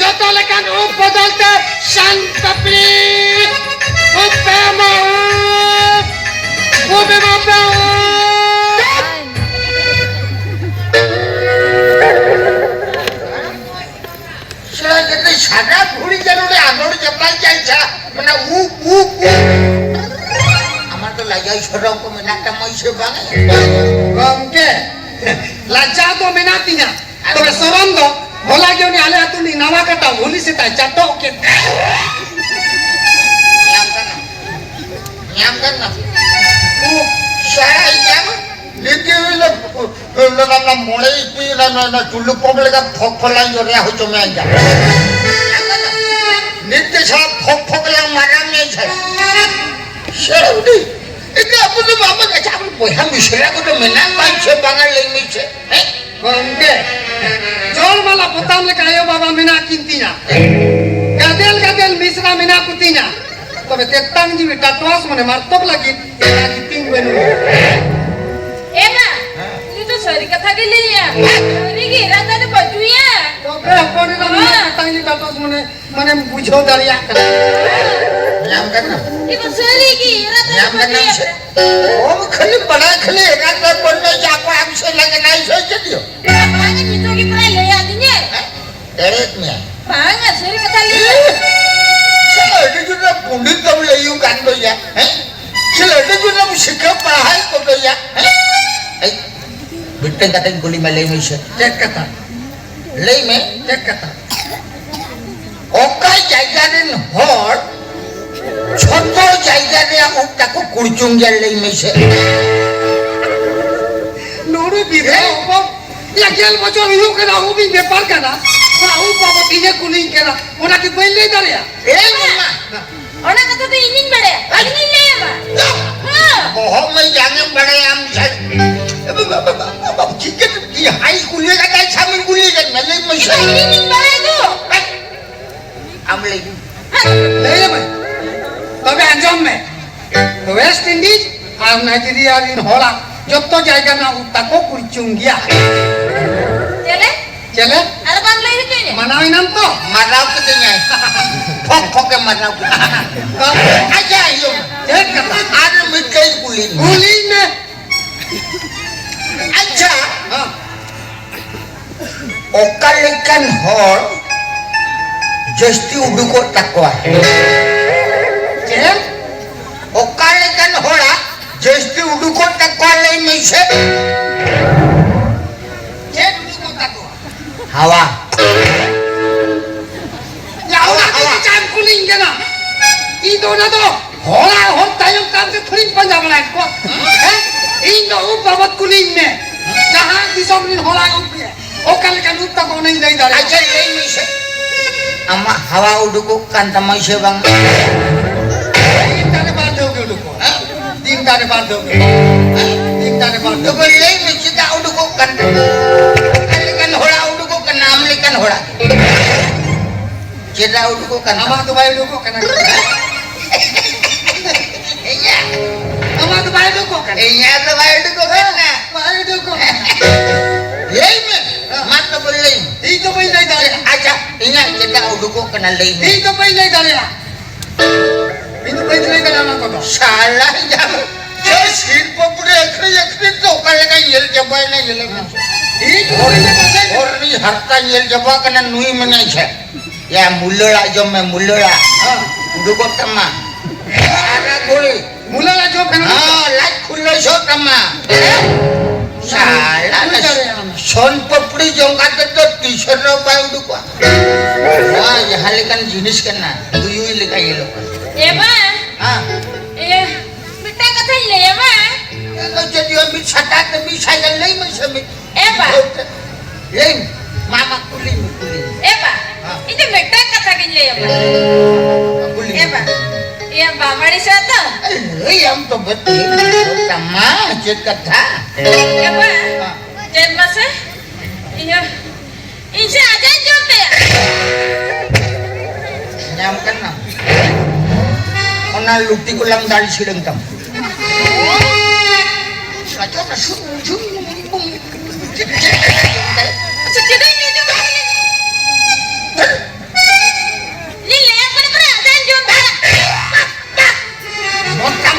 ᱡᱚᱛᱚ ᱞᱮᱠᱟᱱ ᱩᱵ ᱵᱚᱫᱚᱞ ᱛᱮ ᱥᱟᱱ ᱯᱟᱯᱲᱤ᱾ ᱩᱵ ᱯᱮ ᱮᱢᱟ, ᱩᱵ᱾ ᱩᱵ ᱮᱢᱟ ᱯᱮ, ᱩᱵ᱾ ᱥᱮᱬᱟ ᱠᱟᱛᱮ ᱥᱟᱜᱟᱫ ᱜᱷᱩᱲᱤ ᱡᱮᱱᱚ ᱞᱮ ᱟᱸᱫᱳᱲ ᱪᱟᱯᱟᱭ ᱪᱟᱭ ᱪᱷᱟ, ᱢᱟᱱᱮ ᱩᱵ, ᱩᱵ, ᱩᱵ᱾ ᱟᱢᱟᱜ ᱫᱚ ᱞᱟᱡᱟᱣ ᱥᱚᱨᱚᱢ ᱠᱚ ᱢᱮᱱᱟᱜ ᱛᱟᱢᱟ ᱥᱮ ᱵᱟᱝ? ᱜᱚᱢᱠᱮ, ᱞᱟᱡᱟᱣ ᱫᱚ ᱢᱮᱱᱟᱜ ᱛᱤᱧᱟ, ᱛᱚᱵᱮ ᱥᱚᱨᱚᱢ ᱫᱚ ᱦᱚᱞᱟ ᱜᱮ ᱩᱱᱤ ᱟᱞᱮ ᱟᱹᱛᱩ ᱨᱤᱱᱤᱡ ᱱᱟᱣᱟ ᱠᱟᱴᱟ ᱵᱷᱩᱞᱤ ᱥᱮᱛᱟᱭ ᱪᱟᱴᱚᱜ ᱠᱮᱫ᱾ ᱧᱟᱢ ᱠᱟᱱᱟ, ᱧᱟᱢ ᱠᱟᱱᱟ᱾ ᱩᱵ ᱥᱟᱭ ᱧᱟᱢ, ᱞᱤᱴᱤ ᱦᱩᱭ ᱞᱮ ᱞᱟᱜᱟ ᱞᱟᱜᱟ ᱢᱚᱬᱮ ᱤᱯᱤ ᱞᱟᱜᱟ ᱞᱟᱜᱟ ᱪᱩᱞᱞᱩ ᱯᱚᱠ ᱞᱮᱠᱟ ᱯᱷᱚᱠ ᱯᱷᱚᱞᱟᱧ ᱡᱚᱨᱮᱭᱟ ᱦᱚᱪᱚ ᱢᱮᱭᱟ ᱡᱟ᱾ ᱱᱤᱛ ᱛᱮ ᱥᱟᱵ ᱯᱷᱚᱠ ᱯᱷᱚᱠ ᱞᱟᱝ ᱢᱟᱨᱟᱝ ᱢᱮ ᱡᱷᱟᱲ᱾ ᱥᱮ ᱩᱰᱤ᱾ ᱮᱱᱛᱮ ᱟᱵᱚ ᱫᱚ ᱵᱟᱵᱚᱱ, ᱟᱪᱪᱷᱟ, ᱟᱵᱚ ᱵᱚᱭᱦᱟ ᱢᱤᱥᱨᱟ ᱠᱚᱫᱚ ᱢᱮᱱᱟᱜ ᱠᱚᱣᱟ ᱥᱮ ᱵᱟᱝᱟ, ᱞᱟᱹᱭ ᱢᱮᱥᱮ? ᱦᱮᱸ? ᱜᱚᱢᱠᱮ, ᱡᱚᱲ ᱢᱟᱞᱟ ᱯᱚᱛᱟᱢ ᱞᱮᱠᱟ ᱟᱭᱳ ᱵᱟᱵᱟ ᱢᱮᱱᱟᱜ ᱠᱤᱱ ᱛᱤᱧᱟ᱾ ᱜᱟᱫᱮᱞ ᱜᱟᱫᱮᱞ ᱢᱤᱥᱨᱟ ᱢᱮᱱᱟᱜ ᱠᱚ ᱛᱤᱧᱟ᱾ ᱛᱚᱵᱮ ᱛᱮᱛᱟᱝ ᱡᱤᱣᱤ ᱴᱟᱴᱣᱟᱥ ᱢᱚᱱᱮ ᱢᱟᱨᱛᱚᱠ ᱞᱟᱹᱜᱤᱫ ᱮᱴᱟᱜ ᱜᱤᱛᱤᱧ ᱵᱟᱹᱱᱩᱜᱼᱟ᱾ ᱮ ᱢᱟ, ᱩᱱᱤ ᱫᱚ ᱥᱟᱹᱨᱤ ᱠᱟᱛᱷᱟ ᱜᱮ ᱞᱟᱹᱭᱟ᱾ ᱥᱟᱹᱨᱤ ᱜᱮ, ᱨᱟᱡᱟ ᱫᱚ ᱵᱟᱹᱪᱩᱭᱟ᱾ ᱛᱚᱵᱮ ᱦᱚᱯᱚᱱ ᱮᱨᱟ ᱢᱮᱱᱟᱜ ᱦᱮᱸ᱾ ᱛᱮᱛᱟᱝ ᱡᱤᱣᱤ ᱴᱟᱴᱣᱟᱥ ᱢᱚᱱᱮ ᱢᱟᱱᱮᱢ ᱵᱩᱡᱷᱟᱹᱣ ᱫᱟᱲᱮᱭᱟᱜ ᱠᱟᱱᱟ᱾ ᱧᱟᱢ ᱠᱟᱱᱟ? ᱮ ᱢᱟ, ᱥᱟᱹᱨᱤ ᱜᱮ, ᱨᱟᱡᱟ ᱫᱚ ᱧᱟᱢ ᱠᱟᱱᱟ ᱵᱟᱹᱪᱩᱭᱟ᱾ ᱥᱮ? ᱚ, ᱠᱷᱟᱹᱞᱤ ᱵᱟᱲᱟᱭ ᱠᱷᱟᱹᱞᱤ ᱮᱨᱟ ᱫᱚ ᱵᱚᱞᱮ ᱡᱟ ᱠᱚ ᱟᱢ ᱥᱮ ᱞᱟᱜᱮ ᱱᱟᱭ ᱥᱮ ᱪᱮᱫ ᱭᱚ? ᱵᱟᱝᱟ, ᱱᱤᱛᱚᱜ ᱜᱮ ᱯᱨᱟᱭ ᱞᱟᱹᱭ ᱟᱹᱫᱤᱧᱟᱭ᱾ ᱮᱲᱮᱭᱮᱫ ᱢᱮᱭᱟ᱾ ᱵᱟᱝᱟ, ᱥᱟᱹᱨᱤ ᱠᱟᱛᱷᱟ ᱞᱟᱹᱭ᱾ ᱥᱟᱞᱟ ᱟᱹᱰᱤ ᱡᱳᱨ ᱯᱚᱱᱰᱤᱛ ᱫᱚᱢ ᱞᱟᱹᱭ ᱠᱟᱱ ᱫᱚᱭᱟ, ᱦᱮᱸ? ᱥᱟᱞᱟ ᱟᱹᱰᱤ ᱡᱳᱨ ᱥᱤᱠᱷᱟᱹ ᱯᱟᱲᱦᱟᱣ ᱠᱚᱫᱚᱭᱟ, ᱦᱮᱸ? ᱮᱭ, ᱢᱤᱫᱴᱮᱱ ᱠᱟᱛᱷᱟᱧ ᱠᱩᱞᱤ ᱢᱮ, ᱞᱟᱹᱭ ᱢᱮ ᱥᱮ᱾ ᱪᱮᱫ ᱠᱟᱛᱷᱟ? ᱞᱟᱹᱭ ᱢᱮ᱾ ᱪᱮᱫ ᱠᱟᱛᱷᱟ? ᱚᱠᱟ ᱡᱟᱭᱜᱟ ᱨᱮᱱ ᱦᱚᱲ ᱡᱷᱚᱛᱚ ᱡᱟᱭᱜᱟ ᱨᱮᱭᱟᱜ ᱩᱵ ᱛᱟᱠᱚ ᱠᱩᱲᱪᱩᱝ ᱜᱮᱭᱟ, ᱞᱟᱹᱭ ᱢᱮ ᱥᱮ᱾ ᱱᱩᱨᱩ ᱵᱤᱫᱷᱟ ᱦᱮᱸ? ᱦᱚᱯᱚᱱ, ᱭᱟ ᱜᱮᱞ ᱵᱚᱪᱷᱚᱨ ᱦᱩᱭᱩᱜ ᱠᱟᱱᱟ, ᱩᱵ ᱤᱧ ᱵᱮᱯᱟᱨ ᱠᱟᱱᱟ᱾ ᱚᱱᱟ ᱩᱵ ᱵᱟᱵᱚᱫ ᱤᱧᱮ ᱠᱩᱞᱤᱧ ᱠᱟᱱᱟ, ᱚᱱᱟ ᱠᱤ ᱵᱟᱹᱧ ᱞᱟᱹᱭ ᱫᱟᱲᱮᱭᱟᱜᱼᱟ? ᱮ ᱢᱟᱢᱟ᱾ ᱚᱱᱟ ᱠᱟᱛᱷᱟ ᱫᱚ ᱤᱧᱤᱧ ᱵᱟᱲᱟᱭᱟ, ᱤᱧᱤᱧ ᱞᱟᱹᱭ ᱟᱢᱟ᱾ ᱦᱮᱸ᱾ ᱵᱚᱦᱚᱜ ᱢᱟᱹᱧ ᱡᱟᱝ ᱮᱢ ᱵᱟᱲᱟᱭᱟ ᱟᱢ ᱡᱟᱝ᱾ ᱪᱤᱠᱟᱹᱛᱮ ᱤᱧ ᱦᱟᱭ ᱠᱩᱞᱤ ᱠᱟᱛᱮ ᱥᱟᱢᱤᱧ ᱠᱩᱞᱤ ᱠᱟᱛᱮ ᱢᱮ, ᱞᱟᱹᱭ ᱢᱮ ᱥᱮ᱾ ᱤᱧᱤᱧ ᱵᱟᱲᱟᱭᱟ ᱛᱚ᱾ ᱟᱢ ᱞᱟᱹᱭ ᱢᱮ᱾ ᱞᱟᱹᱭ ᱢᱮ᱾ ᱛᱚᱵᱮ ᱟᱸᱡᱚᱢ ᱢᱮ᱾ ᱣᱮᱥᱴ ᱤᱱᱰᱤᱡᱽ ᱟᱨ ᱱᱟᱭᱡᱮᱨᱤᱭᱟ ᱨᱤᱱ ᱦᱚᱲᱟᱜ ᱡᱚᱛᱚ ᱡᱟᱭᱜᱟ ᱨᱮᱱᱟᱜ ᱩᱵ ᱛᱟᱠᱚ ᱠᱩᱲᱪᱩᱝ ᱜᱮᱭᱟ᱾ ᱪᱮᱞᱮ? ᱪᱮᱞᱮ? ᱟᱨ ᱵᱟᱢ ᱞᱟᱹᱭ ᱦᱚᱪᱚᱧᱟ? ᱢᱟᱱᱟᱣ ᱮᱱᱟᱢ ᱛᱚ? ᱢᱟᱱᱟᱣ ᱠᱤᱫᱤᱧᱟᱭ᱾ ᱯᱷᱚᱠ ᱯᱷᱚᱠ ᱮ ᱢᱟᱱᱟᱣ ᱠᱤᱫᱤᱧᱟ᱾ ᱟᱪᱪᱷᱟ, ᱤᱭᱟᱹ᱾ ᱪᱮᱫ ᱠᱟᱛᱷᱟ? ᱟᱨ ᱢᱤᱫᱴᱮᱱ ᱠᱩᱞᱤ ᱢᱮ᱾ ᱠᱩᱞᱤᱧ ᱢᱮ᱾ ᱟᱪᱪᱷᱟ᱾ ᱦᱮᱸ᱾ ᱚᱠᱟ ᱞᱮᱠᱟᱱ ᱦᱚᱲ ᱡᱟᱹᱥᱛᱤ ᱩᱰᱩᱠᱚᱜ ᱛᱟᱠᱚᱣᱟ? ᱪᱮᱫ? ᱚᱠᱟ ᱞᱮᱠᱟᱱ ᱦᱚᱲᱟᱜ ᱡᱟᱹᱥᱛᱤ ᱩᱰᱩᱠᱚᱜ ᱛᱟᱠᱚᱣᱟ, ᱞᱟᱹᱭ ᱢᱮᱥᱮ? ᱪᱮᱫ ᱩᱰᱩᱠᱚᱜ ᱛᱟᱠᱚᱣᱟ? ᱦᱟᱣᱟ᱾ ᱭᱟ, ᱚᱱᱟ ᱦᱟᱣᱟ᱾ ᱪᱮᱫ ᱮᱢ ᱠᱩᱞᱤᱧ ᱠᱟᱱᱟ? ᱤᱧ ᱫᱚ ᱚᱱᱟ ᱫᱚ ᱦᱚᱲᱟᱜ ᱦᱚᱲ ᱛᱟᱭᱚᱢ ᱛᱟᱭᱚᱢ ᱛᱮ ᱛᱷᱚᱲᱤᱧ ᱯᱟᱸᱡᱟ ᱵᱟᱲᱟᱭᱮᱫ ᱠᱚᱣᱟ᱾ ᱦᱮᱸ? ᱤᱧ ᱫᱚ ᱩᱵ ᱵᱟᱵᱚᱫ ᱠᱩᱞᱤᱧ ᱢᱮ᱾ ᱡᱟᱦᱟᱸ ᱫᱤᱥᱚᱢ ᱨᱤᱱ ᱦᱚᱲᱟᱜ ᱩᱵ ᱜᱮ ᱚᱠᱟ ᱞᱮᱠᱟᱱ ᱩᱵ ᱛᱟᱠᱚ, ᱚᱱᱟᱧ ᱞᱟᱹᱭ ᱫᱟᱲᱮᱭᱟᱜᱼᱟ᱾ ᱟᱪᱪᱷᱟ, ᱞᱟᱹᱭ ᱢᱮᱥᱮ, ᱟᱢᱟᱜ ᱦᱟᱣᱟ ᱩᱰᱩᱠᱚᱜ ᱠᱟᱱ ᱛᱟᱢᱟ ᱥᱮ ᱵᱟᱝ? ᱤᱧ ᱫᱚ ᱵᱟᱨ ᱫᱷᱟᱣ ᱜᱮ ᱩᱰᱩᱠᱚᱜᱼᱟ᱾ ᱦᱮᱸ? ᱛᱤᱱ ᱫᱟᱨᱮ ᱵᱟᱨ ᱫᱚ᱾ ᱦᱮᱸ? ᱛᱤᱱ ᱫᱟᱨᱮ ᱵᱟᱨ ᱫᱚ᱾ ᱛᱚᱵᱮ ᱞᱟᱹᱭ ᱢᱮ, ᱪᱮᱫᱟᱜ ᱩᱰᱩᱠᱚᱜ ᱠᱟᱱ ᱛᱟᱢᱟ? ᱚᱠᱟ ᱞᱮᱠᱟᱱ ᱦᱚᱲᱟᱜ ᱩᱰᱩᱠᱚᱜ ᱠᱟᱱᱟ, ᱟᱢ ᱞᱮᱠᱟᱱ ᱦᱚᱲᱟᱜ? ᱪᱮᱫᱟᱜ ᱩᱰᱩᱠᱚᱜ ᱠᱟᱱ ᱛᱟᱢᱟ? ᱟᱢᱟᱜ ᱫᱚ ᱵᱟᱭ ᱩᱰᱩᱠᱚᱜ ᱠᱟᱱᱟ᱾ ᱤᱧᱟᱹᱜ? ᱟᱢᱟᱜ ᱫᱚ ᱵᱟᱭ ᱩᱰᱩᱠᱚᱜ ᱠᱟᱱᱟ᱾ ᱤᱧᱟᱹᱜ ᱫᱚ ᱵᱟᱭ ᱩᱰᱩᱠᱚᱜ ᱠᱟᱱᱟ᱾ ᱵᱟᱭ ᱩᱰᱩᱠᱚᱜ ᱠᱟᱱᱟ᱾ ᱞᱟᱹᱭ ᱢᱮ᱾ ᱢᱟ ᱛᱚᱵᱮ ᱞᱟᱹᱭ ᱢᱮ᱾ ᱤᱧ ᱫᱚ ᱵᱟᱹᱧ ᱞᱟᱹᱭ ᱫᱟᱲᱮᱭᱟᱜᱼᱟ᱾ ᱟᱪᱪᱷᱟ, ᱤᱧᱟᱹᱜ ᱪᱮᱫᱟᱜ ᱩᱰᱩᱠᱚᱜ ᱠᱟᱱᱟ, ᱞᱟᱹᱭ ᱢᱮ᱾ ᱤᱧ ᱫᱚ ᱵᱟᱹᱧ ᱞᱟᱹᱭ ᱫᱟᱲᱮᱭᱟᱜᱼᱟ᱾ ᱤᱧ ᱫᱚ ᱵᱟᱹᱧ ᱞᱟᱹᱭ ᱫᱟᱲᱮᱭᱟᱜᱼᱟ ᱚᱱᱟ ᱠᱚᱫᱚ᱾ ᱥᱟᱞᱟ ᱡᱟᱢ᱾ ᱪᱮᱫ ᱥᱤᱨ ᱯᱟᱹᱯᱲᱤ ᱟᱹᱠᱷᱨᱤᱧ ᱟᱹᱠᱷᱨᱤᱧ ᱛᱮ ᱚᱠᱟ ᱞᱮᱠᱟ ᱧᱮᱞ ᱪᱟᱵᱟᱭᱮᱱᱟ, ᱧᱮᱞ ᱢᱮ᱾ ᱤᱧ ᱫᱚ ᱵᱟᱹᱧ ᱞᱟᱹᱭ ᱫᱟᱲᱮᱭᱟᱜᱼᱟ᱾ ᱦᱚᱨ ᱨᱤᱱᱤᱡ ᱦᱟᱨᱛᱟ ᱧᱮᱞ ᱪᱟᱵᱟ ᱠᱟᱱᱟ, ᱱᱩᱭ ᱢᱮᱱᱟᱭ ᱪᱮᱫ? ᱭᱟ, ᱢᱩᱞᱟᱹ ᱟᱲᱟᱜ ᱡᱚᱢ ᱢᱮ, ᱢᱩᱞᱟᱹ ᱟᱲᱟᱜ᱾ ᱦᱮᱸ᱾ ᱩᱰᱩᱠᱚᱜ ᱛᱟᱢᱟ᱾ ᱟᱨ ᱜᱷᱩᱲᱤ᱾ ᱢᱩᱞᱟᱹ ᱟᱲᱟᱜ ᱡᱚᱢ ᱠᱷᱟᱱ ᱦᱮᱸ, ᱞᱟᱡ ᱯᱷᱩᱞᱟᱹᱣ ᱥᱚᱜ ᱛᱟᱢᱟ᱾ ᱥᱟᱞᱟ ᱵᱩᱡᱽ ᱫᱟᱲᱮᱭᱟᱜ ᱠᱟᱱᱟ᱾ ᱥᱚᱱ ᱯᱟᱯᱲᱤ ᱡᱚᱢ ᱠᱟᱛᱮ ᱫᱚ ᱛᱤᱥ ᱨᱮᱦᱚᱸ ᱵᱟᱭ ᱩᱰᱩᱠᱚᱜᱼᱟ᱾ ᱱᱚᱣᱟ ᱡᱟᱦᱟᱸ ᱞᱮᱠᱟᱱ ᱡᱤᱱᱤᱥ ᱠᱟᱱᱟ, ᱛᱩᱭᱩᱭ ᱞᱮᱠᱟ ᱧᱮᱞᱚᱜ ᱠᱟᱱᱟ᱾ ᱮ ᱵᱟ᱾ ᱦᱮᱸ᱾ ᱤᱭᱟᱹ, ᱢᱤᱫᱴᱟᱝ ᱠᱟᱛᱷᱟᱧ ᱞᱟᱹᱭᱟ ᱵᱟ᱾ ᱟᱫᱚ ᱡᱩᱫᱤ ᱢᱤᱫ ᱥᱟᱛᱟᱢ ᱛᱮ ᱢᱤᱫ ᱥᱟᱭ ᱜᱟᱱ ᱞᱟᱹᱭ ᱢᱮᱥᱮ, ᱢᱤᱫ ᱮ ᱵᱟ᱾ ᱞᱟᱹᱭ ᱢᱮ, ᱢᱟ, ᱢᱟ, ᱠᱩᱞᱤ ᱢᱮ, ᱠᱩᱞᱤ ᱢᱮ᱾ ᱮ ᱵᱟ, ᱦᱮᱸ᱾ ᱤᱧ ᱫᱚ ᱢᱤᱫᱴᱟᱝ ᱠᱟᱛᱷᱟ ᱜᱤᱧ ᱞᱟᱹᱭ ᱟᱢᱟ᱾ ᱠᱩᱞᱤ ᱮ ᱢᱮ᱾ ᱵᱟ, ᱤᱭᱟᱹ ᱵᱟᱢᱟᱲᱤ ᱥᱟᱶ ᱛᱚ? ᱞᱟᱹᱭ ᱟᱢ ᱛᱚᱵᱮ, ᱛᱤᱱ ᱛᱟᱢᱟ, ᱪᱮᱫ ᱠᱟᱛᱷᱟ? ᱮ ᱵᱟ, ᱦᱮᱸ᱾ ᱪᱮᱫ ᱢᱟᱥᱮ? ᱤᱭᱟᱹ, ᱤᱧ ᱥᱮ ᱟᱡᱟᱧ ᱡᱚᱢ ᱛᱟᱭᱟ᱾ ᱧᱟᱢ ᱠᱟᱱᱟ᱾ ᱚᱱᱟ ᱞᱩᱴᱤ ᱠᱚᱞᱟᱝ ᱫᱟᱲ ᱥᱤᱲᱟᱹᱝ ᱛᱟᱢ᱾ ᱟᱪᱪᱷᱟ, ᱪᱮᱫᱟᱜ ᱤᱧ ᱡᱚᱢ ᱛᱟᱭᱟ? ᱤᱧ ᱞᱟᱹᱭᱟᱢ ᱠᱟᱱᱟ ᱯᱮᱨᱟ, ᱟᱡᱟᱧ ᱡᱚᱢ ᱛᱟᱭᱟ᱾ ᱢᱚᱱ ᱠᱟᱱ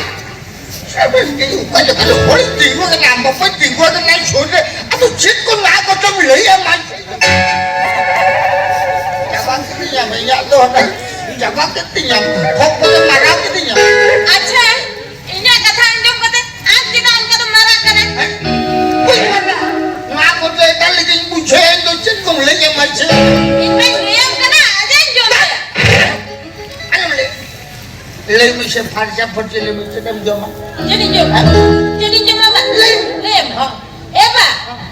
ᱥᱮᱵᱮᱱ ᱜᱮ ᱚᱠᱟ ᱞᱮᱠᱟ ᱨᱮ ᱦᱚᱲ ᱛᱤᱸᱜᱩ ᱟᱠᱟᱱᱟ, ᱟᱢ ᱵᱟᱯᱮ ᱛᱤᱸᱜᱩ ᱟᱠᱟᱱᱟ ᱥᱩᱨ ᱨᱮ, ᱟᱫᱚ ᱪᱮᱫ ᱠᱚ ᱱᱟ ᱠᱚᱪᱚᱢ ᱞᱟᱹᱭᱟ, ᱢᱟ ᱪᱟᱵᱟ ᱠᱮᱫᱤᱧᱟᱢ, ᱤᱧᱟᱜ ᱫᱚ ᱦᱟᱱᱮ ᱪᱟᱵᱟ ᱠᱮᱫ ᱛᱤᱧᱟᱢ, ᱠᱷᱚᱠ ᱠᱚᱫᱚ ᱢᱟᱨᱟᱣ ᱠᱮᱫᱤᱧᱟᱢ᱾ ᱟᱪᱪᱷᱟ, ᱤᱧᱟᱜ ᱠᱟᱛᱷᱟ ᱟᱸᱡᱚᱢ ᱠᱟᱛᱮ ᱟᱢ ᱪᱮᱫᱟᱜ ᱚᱱᱠᱟ ᱫᱚᱢ ᱢᱟᱨᱟᱜ ᱠᱟᱱᱟ? ᱵᱟᱹᱧ ᱢᱟᱨᱟᱜ, ᱱᱚᱣᱟ ᱠᱚᱫᱚ ᱮᱴᱟᱜ ᱞᱮᱠᱟᱧ ᱵᱩᱡᱷᱟᱹᱣ ᱮᱱ ᱫᱚ, ᱪᱮᱫ ᱠᱚᱢ ᱞᱟᱹᱭᱟ ᱢᱟᱥᱮ? ᱤᱧ ᱢᱟᱧ ᱞᱟᱹᱭᱟᱢ ᱠᱟᱱᱟ, ᱟᱡᱟᱧ ᱡᱚᱢ ᱠᱟᱭᱟ᱾ ᱟᱞᱚᱢ ᱞᱟᱹᱭ᱾ ᱞᱟᱹᱭ ᱢᱮᱥᱮ, ᱯᱷᱟᱨᱪᱟ ᱯᱷᱟᱹᱨᱪᱤ ᱞᱟᱹᱭ ᱢᱮ, ᱪᱮᱫ ᱮᱢ ᱡᱚᱢᱟ? ᱪᱮᱫ ᱤᱧ ᱡᱚᱢᱟ? ᱦᱮᱸ? ᱪᱮᱫ ᱤᱧ ᱡᱚᱢᱟ ᱵᱟ? ᱞᱟᱹᱭ ᱢᱮ᱾ ᱞᱟᱹᱭ ᱢᱮ᱾ ᱦᱮᱸ᱾ ᱮ ᱵᱟ,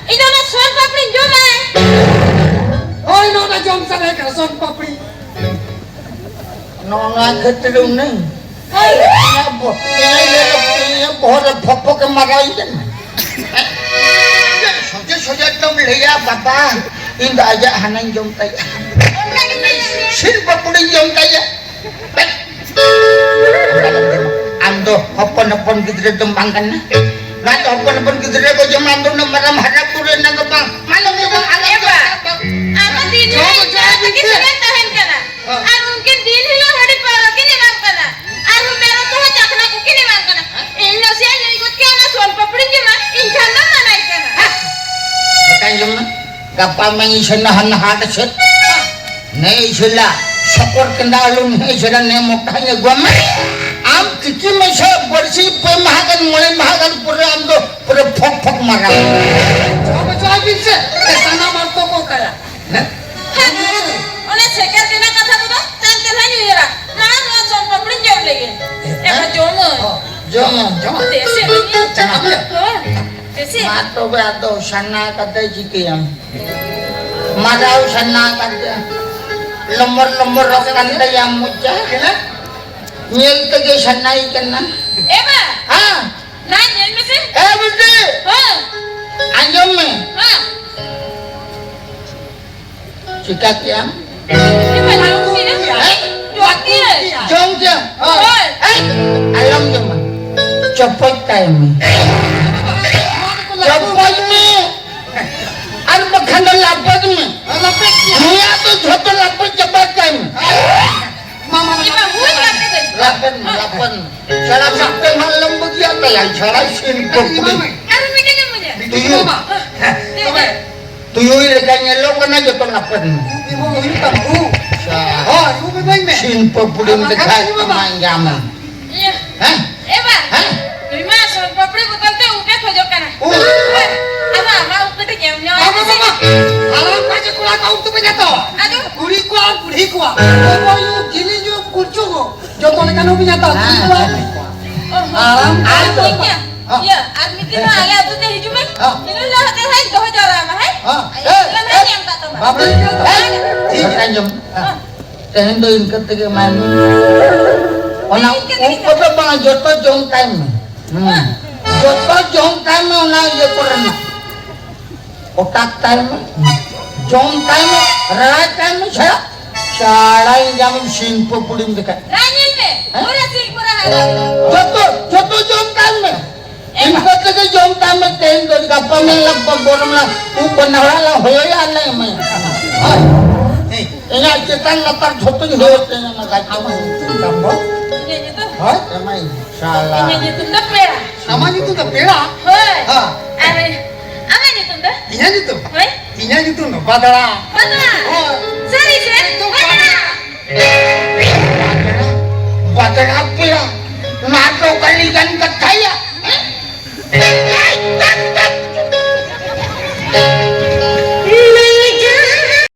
ᱤᱧ ᱫᱚ ᱚᱱᱟ ᱥᱚᱱ ᱯᱟᱯᱲᱤᱧ ᱡᱚᱢᱟ᱾ ᱦᱳᱭ, ᱱᱚᱣᱟ ᱡᱚᱢ ᱥᱟᱱᱟᱭᱮ ᱠᱟᱱᱟ, ᱥᱚᱱ ᱯᱟᱯᱲᱤ᱾ ᱱᱚᱣᱟ ᱠᱷᱟᱹᱛᱤᱨ ᱩᱱᱟᱹᱝ? ᱦᱳᱭ᱾ ᱤᱧᱟᱜ ᱵᱚ-, ᱤᱧᱟᱜ ᱤᱭᱟᱹ ᱫᱚ ᱵᱚᱦᱚᱜ ᱨᱮ ᱯᱷᱚᱠ ᱯᱷᱚᱠ ᱮᱢ ᱢᱟᱨᱟᱣᱤᱧ ᱠᱟᱱᱟ᱾ ᱥᱚᱡᱷᱮ ᱥᱚᱡᱷᱮ ᱛᱮᱢ ᱞᱟᱹᱭᱟ, "ᱵᱟᱵᱟ, ᱤᱧ ᱫᱚ ᱟᱡᱟᱜ ᱦᱟᱱᱟᱧ ᱡᱚᱢ ᱛᱟᱭᱟ, ᱥᱤᱞ ᱯᱟᱹᱯᱩᱲᱤᱧ ᱡᱚᱢ ᱛᱟᱭᱟ᱾" ᱟᱢ ᱫᱚ ᱦᱚᱯᱚᱱ ᱦᱚᱯᱚᱱ ᱜᱤᱫᱽᱨᱟᱹ ᱫᱚᱢ ᱵᱟᱝ ᱠᱟᱱᱟ᱾ ᱱᱚᱣᱟ ᱫᱚ ᱦᱚᱯᱚᱱ ᱦᱚᱯᱚᱱ ᱜᱤᱫᱽᱨᱟᱹ ᱠᱚ ᱡᱚᱢᱟ, ᱟᱢ ᱫᱚ ᱩᱱᱟᱹᱜ ᱢᱟᱨᱟᱝ ᱦᱟᱨᱟ ᱵᱩᱨᱩ ᱮᱱᱟ ᱫᱚ ᱵᱟᱝ᱾ ᱢᱟᱞᱚᱢ ᱫᱚ ᱵᱟᱝ, ᱟᱞᱚᱢ ᱫᱚ ᱵᱟᱝ᱾ ᱟᱢ ᱫᱚ ᱫᱤᱱ ᱦᱤᱞᱳᱜ ᱡᱚᱢ ᱛᱮᱜᱮ ᱥᱮᱵᱮᱱ ᱛᱟᱦᱮᱱ ᱠᱟᱱᱟ᱾ ᱟᱨ ᱩᱱᱠᱤᱱ ᱫᱤᱱ ᱦᱤᱞᱳᱜ ᱦᱟᱺᱰᱤ ᱯᱟᱹᱣᱨᱟᱹ ᱠᱤᱱ ᱮᱢᱟᱢ ᱠᱟᱱᱟ᱾ ᱟᱨᱦᱚᱸ ᱢᱮᱨᱚᱢ ᱠᱚᱦᱚᱸ ᱪᱟᱠᱷᱱᱟ ᱠᱚᱠᱤᱱ ᱮᱢᱟᱢ ᱠᱟᱱᱟ᱾ ᱤᱧ ᱱᱟᱥᱮᱭᱟᱜ ᱧᱩ ᱜᱚᱫ ᱠᱮᱫ, ᱚᱱᱟ ᱥᱚᱱ ᱯᱟᱯᱲᱤᱧ ᱡᱚᱢᱟ, ᱤᱧ ᱠᱷᱟᱱ ᱫᱚᱢ ᱢᱟᱱᱟᱭ ᱠᱟᱱᱟ᱾ ᱦᱮᱸ? ᱢᱮᱛᱟᱧ ᱡᱚᱢ ᱢᱮ, ᱜᱟᱯᱟ ᱢᱮᱭᱟᱝ ᱤᱧ ᱥᱮᱱ ᱦᱟᱱᱟ ᱦᱟᱴ ᱥᱮᱫ᱾ ᱦᱮᱸ᱾ ᱱᱮ ᱤᱥᱟᱹᱞᱟ ᱥᱚᱠᱚᱨ ᱠᱮᱸᱫᱟ ᱟᱹᱞᱩ, ᱱᱮ ᱤᱥᱟᱹᱞᱟ ᱱᱮ ᱢᱚᱴᱟᱧ ᱟᱹᱜᱩᱣᱟᱢᱟ᱾ ᱟᱢ ᱛᱤᱠᱤ ᱢᱮᱥᱟ ᱵᱟᱹᱲᱥᱤ ᱯᱮ ᱢᱟᱦᱟ ᱜᱟᱱ, ᱢᱚᱬᱮ ᱢᱟᱦᱟ ᱜᱟᱱ ᱯᱚᱨᱮ ᱟᱢ ᱫᱚ ᱯᱩᱨᱟᱹ ᱯᱷᱚᱠ ᱯᱷᱚᱠ ᱢᱟᱨᱟᱣ᱾ ᱪᱚ ᱵᱟᱪᱷᱟᱣ ᱵᱤᱱ ᱥᱮ, ᱥᱟᱱᱟᱢ ᱦᱚᱲ ᱠᱚ ᱠᱚ ᱠᱟᱭᱟ᱾ ᱦᱮᱸ? ᱦᱮᱸ, ᱚᱱᱟ ᱥᱮᱠᱮᱨ ᱨᱮᱱᱟᱜ ᱠᱟᱛᱷᱟ ᱠᱚᱫᱚ ᱛᱟᱭᱚᱢ ᱛᱮ ᱱᱟᱦᱟᱜ ᱤᱧ ᱩᱭᱦᱟᱹᱨᱟ᱾ ᱢᱟᱲᱟᱝ ᱱᱚᱣᱟ ᱥᱚᱱ ᱯᱟᱯᱲᱤᱧ ᱡᱚᱢ ᱞᱮᱜᱮ᱾ ᱮᱱᱠᱷᱟᱱ ᱡᱚᱢᱟᱹᱧ᱾ ᱦᱚᱸ, ᱡᱚᱢᱟᱹᱧ, ᱡᱚᱢᱟᱹᱧ᱾ ᱫᱮᱥᱤ ᱦᱚᱸ᱾ ᱦᱳᱭ, ᱫᱮᱥᱤ᱾ ᱢᱟ ᱛᱚᱵᱮ ᱟᱫᱚ ᱥᱟᱱᱟ ᱠᱟᱛᱮ ᱪᱤᱠᱟᱹᱭᱟᱢ? ᱢᱟᱨᱟᱣ ᱥᱟᱱᱟ ᱠᱟᱛᱮ, ᱞᱚᱢᱚᱨ ᱞᱚᱢᱚᱨ ᱨᱚᱜ ᱠᱟᱱ ᱛᱟᱭᱟ ᱢᱚᱪᱟ᱾ ᱧᱮᱞ ᱛᱮᱜᱮ ᱥᱟᱱᱟᱭ ᱠᱟᱱᱟ᱾ ᱮ ᱵᱟ! ᱦᱮᱸ? ᱱᱟ ᱧᱮᱞ ᱢᱮᱥᱮ᱾ ᱮ ᱵᱤᱴᱤ! ᱦᱮᱸ᱾ ᱟᱸᱡᱚᱢ ᱢᱮ᱾ ᱦᱮᱸ᱾ ᱪᱤᱠᱟ ᱠᱮᱜᱼᱟᱢ? ᱮ ᱵᱟ, ᱡᱚᱢ ᱠᱮᱜᱼᱟᱹᱧ᱾ ᱦᱮᱸ? ᱡᱚᱢ ᱠᱮᱜᱼᱟᱹᱧ᱾ ᱡᱚᱢ ᱠᱮᱜᱼᱟᱢ? ᱦᱳᱭ᱾ ᱦᱮᱸ? ᱟᱞᱚᱢ ᱡᱚᱢᱟ᱾ ᱪᱚᱯᱚᱡ ᱛᱟᱭ ᱢᱮ᱾ ᱪᱚᱯᱚᱡ ᱢᱮ᱾ ᱟᱨ ᱵᱟᱠᱷᱟᱱ ᱫᱚ ᱞᱟᱯᱮᱫ ᱢᱮ᱾ ᱞᱟᱯᱮᱫ ᱢᱮ᱾ ᱱᱩᱭᱟᱜ ᱫᱚ ᱡᱷᱚᱛᱚ ᱞᱟᱯᱮᱫ ᱪᱟᱵᱟ ᱠᱟᱭ ᱢᱮ᱾ ᱢᱟ, ᱢᱟ, ᱢᱟ᱾ ᱤᱧ ᱢᱟ ᱦᱩᱭ ᱠᱟᱛᱮ ᱜᱮ᱾ ᱞᱟᱯᱮᱫ ᱢᱮ, ᱞᱟᱯᱮᱫ ᱢᱮ᱾ ᱥᱟᱲᱟ ᱥᱟᱯᱴᱮ ᱢᱟ ᱞᱚᱢᱵᱚ ᱜᱮᱭᱟ ᱛᱟᱭᱟ, ᱥᱟᱲᱟ ᱥᱤᱱ ᱯᱚᱠᱩᱲᱤ᱾ ᱟᱨ ᱢᱤᱫᱴᱮᱱ ᱮᱢ ᱵᱩᱡᱷᱟᱹᱣᱟ᱾ ᱛᱩᱭᱩ᱾ ᱦᱮᱸ, ᱛᱚᱵᱮ᱾ ᱛᱩᱭᱩ ᱞᱮᱠᱟ ᱧᱮᱞᱚᱜ ᱠᱟᱱᱟ, ᱡᱚᱛᱚ ᱞᱟᱯᱮᱫ ᱢᱮ᱾ ᱩᱵ ᱦᱩᱭᱩᱜ ᱛᱟᱢᱟ, ᱩᱵ᱾ ᱟᱪᱪᱷᱟ᱾ ᱦᱳᱭ, ᱩᱵ ᱮᱢᱟᱹᱧ ᱢᱮ᱾ ᱥᱤᱱ ᱯᱚᱠᱩᱲᱤᱢ ᱟᱨ ᱵᱟᱠᱷᱟᱱ ᱞᱮᱠᱷᱟᱡ ᱩᱵ ᱮᱢᱟ᱾ ᱢᱟᱧ ᱧᱟᱢᱟ᱾ ᱤᱭᱟᱹ᱾ ᱦᱮᱸ? ᱮ ᱵᱟ, ᱦᱮᱸ? ᱱᱩᱭ ᱢᱟ ᱥᱚᱱ ᱯᱟᱯᱲᱤ ᱵᱚᱫᱚᱞ ᱛᱮ ᱩᱵ ᱮ ᱠᱷᱚᱡᱚᱜ ᱠᱟᱱᱟ᱾ ᱩᱵ? ᱟᱫᱚ ᱟᱢᱟᱜ ᱩᱵ ᱠᱟᱹᱴᱤᱡ ᱧᱮᱞ ᱧᱚᱜ ᱵᱟᱵᱟ, ᱢᱮᱥᱮ᱾ ᱵᱟᱵᱟ, ᱦᱟᱲᱟᱢ ᱠᱚ ᱪᱮᱫ ᱠᱚᱲᱟ ᱠᱚ ᱩᱵ ᱫᱚᱯᱮ ᱧᱮᱞ ᱛᱟᱢᱟ? ᱟᱫᱚ? ᱠᱩᱲᱤ ᱠᱚᱣᱟᱜ, ᱵᱩᱲᱦᱤ ᱠᱚᱣᱟᱜ᱾ ᱵᱟᱵᱟ ᱭᱩ, ᱡᱤᱞᱤᱧ ᱩᱵ, ᱠᱩᱲᱪᱩ ᱩᱵ, ᱡᱚᱛᱚ ᱞᱮᱠᱟᱱ ᱩᱵ ᱧᱮᱞ ᱛᱟᱢᱟ᱾ ᱠᱩᱲᱤ ᱠᱚᱣᱟᱜ᱾ ᱚ, ᱦᱚᱸ᱾ ᱦᱟᱲᱟᱢ ᱟᱨ ᱠᱚ ᱢᱤᱫ ᱧᱟ-, ᱦᱮᱸ᱾ ᱤᱭᱟᱹ, ᱟᱨ ᱢᱤᱫ ᱫᱤᱱ ᱦᱟᱸᱜ ᱟᱞᱮ ᱟᱹᱛᱩ ᱛᱮ ᱦᱤᱡᱩᱜ ᱢᱮ᱾ ᱦᱮᱸ᱾ ᱤᱱᱟᱹ ᱦᱤᱞᱳᱜ ᱦᱟᱸᱜ ᱫᱚᱦᱚ ᱡᱟᱣᱨᱟᱭ ᱢᱮ, ᱦᱮᱸ? ᱦᱮᱸ᱾ ᱤᱱᱟᱹ ᱦᱤᱞᱳᱜ ᱦᱟᱸᱜ ᱧᱮᱞ ᱠᱟᱜ ᱛᱟᱢᱟ᱾ ᱵᱟᱵᱟ ᱭᱩ, ᱦᱮᱸ᱾ ᱦᱮᱸ᱾ ᱛᱮᱦᱮᱧ ᱫᱚ ᱤᱱᱠᱟᱹ ᱛᱮᱜᱮ ᱮᱢᱟᱭ ᱢᱮ᱾ ᱚᱱᱟ ᱩᱵ ᱠᱚᱫᱚ ᱵᱟᱝ, ᱡᱚᱛᱚ ᱡᱚᱢ ᱛᱟᱭ ᱢᱮ᱾ ᱦᱩᱸ᱾ ᱡᱚᱛᱚ ᱡᱚᱢ ᱛᱟᱭ ᱢᱮ ᱚᱱᱟ ᱤᱭᱟᱹ ᱠᱚᱨᱮᱱᱟᱜ᱾ ᱚᱴᱟᱜ ᱛᱟᱭ ᱢᱮ, ᱡᱚᱢ ᱛᱟᱭ ᱢᱮ, ᱨᱟᱲᱟᱭ ᱛᱟᱭ ᱢᱮ, ᱪᱷᱟᱲᱟ᱾ ᱪᱷᱟᱲᱟᱭ ᱡᱟᱢ ᱥᱤᱢ ᱯᱩᱯᱩᱲᱤᱢ ᱫᱮᱠᱷᱟ᱾ ᱱᱟ ᱧᱮᱞ ᱢᱮ, ᱦᱮᱸ? ᱯᱩᱨᱟᱹ ᱥᱤᱢ ᱯᱩᱨᱟᱹ ᱦᱟᱨᱟ᱾ ᱡᱚᱛᱚ, ᱡᱚᱛᱚ ᱡᱚᱢ ᱛᱟᱭ ᱢᱮ᱾ ᱮᱢᱟ᱾ ᱤᱱᱠᱟᱹ ᱛᱮᱜᱮ ᱡᱚᱢ ᱛᱟᱭ ᱢᱮ, ᱛᱮᱦᱮᱧ ᱫᱚ ᱜᱟᱯᱟ ᱢᱮᱭᱟᱝ ᱞᱟᱜ ᱵᱚ ᱜᱚᱨᱚᱢ ᱞᱟ, ᱩᱵ ᱵᱚ ᱱᱟᱦᱟᱜ ᱞᱟᱝ ᱦᱚᱭᱚᱭᱟ ᱟᱨ ᱞᱟᱝ ᱮᱢᱟᱭᱟ᱾ ᱦᱳᱭ᱾ ᱦᱮᱸ᱾ ᱤᱧᱟᱹᱜ ᱪᱮᱛᱟᱱ ᱞᱟᱛᱟᱨ ᱡᱷᱚᱛᱚᱧ ᱦᱚᱭᱚ ᱛᱮ ᱧᱟᱢᱟ, ᱜᱟᱡ ᱟᱢᱟᱜ ᱧᱩᱛᱩᱢ ᱛᱟᱢ ᱫᱚ? ᱤᱧᱟᱹᱜ ᱧᱩᱛᱩᱢ? ᱦᱳᱭ, ᱮᱢᱟᱭ᱾ ᱥᱟᱞᱟ᱾ ᱤᱧᱟᱹᱜ ᱧᱩᱛᱩᱢ ᱫᱚ ᱯᱮᱲᱟ᱾ ᱟᱢᱟᱜ ᱧᱩᱛᱩᱢ ᱫᱚ ᱯᱮᱲᱟ? ᱦᱳᱭ᱾ ᱦᱮᱸ᱾ ᱟᱨ ᱟᱢᱟᱜ ᱧᱩᱛᱩᱢ ᱫᱚ? ᱤᱧᱟᱹᱜ ᱧᱩᱛᱩᱢ? ᱦᱳᱭ᱾ ᱤᱧᱟᱹᱜ ᱧᱩᱛᱩᱢ ᱫᱚ ᱵᱟᱫᱲᱟ᱾ ᱵᱟᱫᱲᱟ? ᱦᱳᱭ᱾ ᱥᱟᱹᱨᱤ ᱥᱮ? ᱮᱠᱫᱚᱢ ᱵᱟᱫᱲᱟ᱾ ᱵᱟᱫᱲᱟ᱾ ᱵᱟᱫᱲᱟ, ᱵᱟᱫᱲᱟ ᱯᱮᱲᱟ᱾ ᱱᱚᱣᱟ ᱫᱚ ᱚᱠᱟ ᱞᱮᱠᱟᱱ ᱠᱟᱛᱷᱟ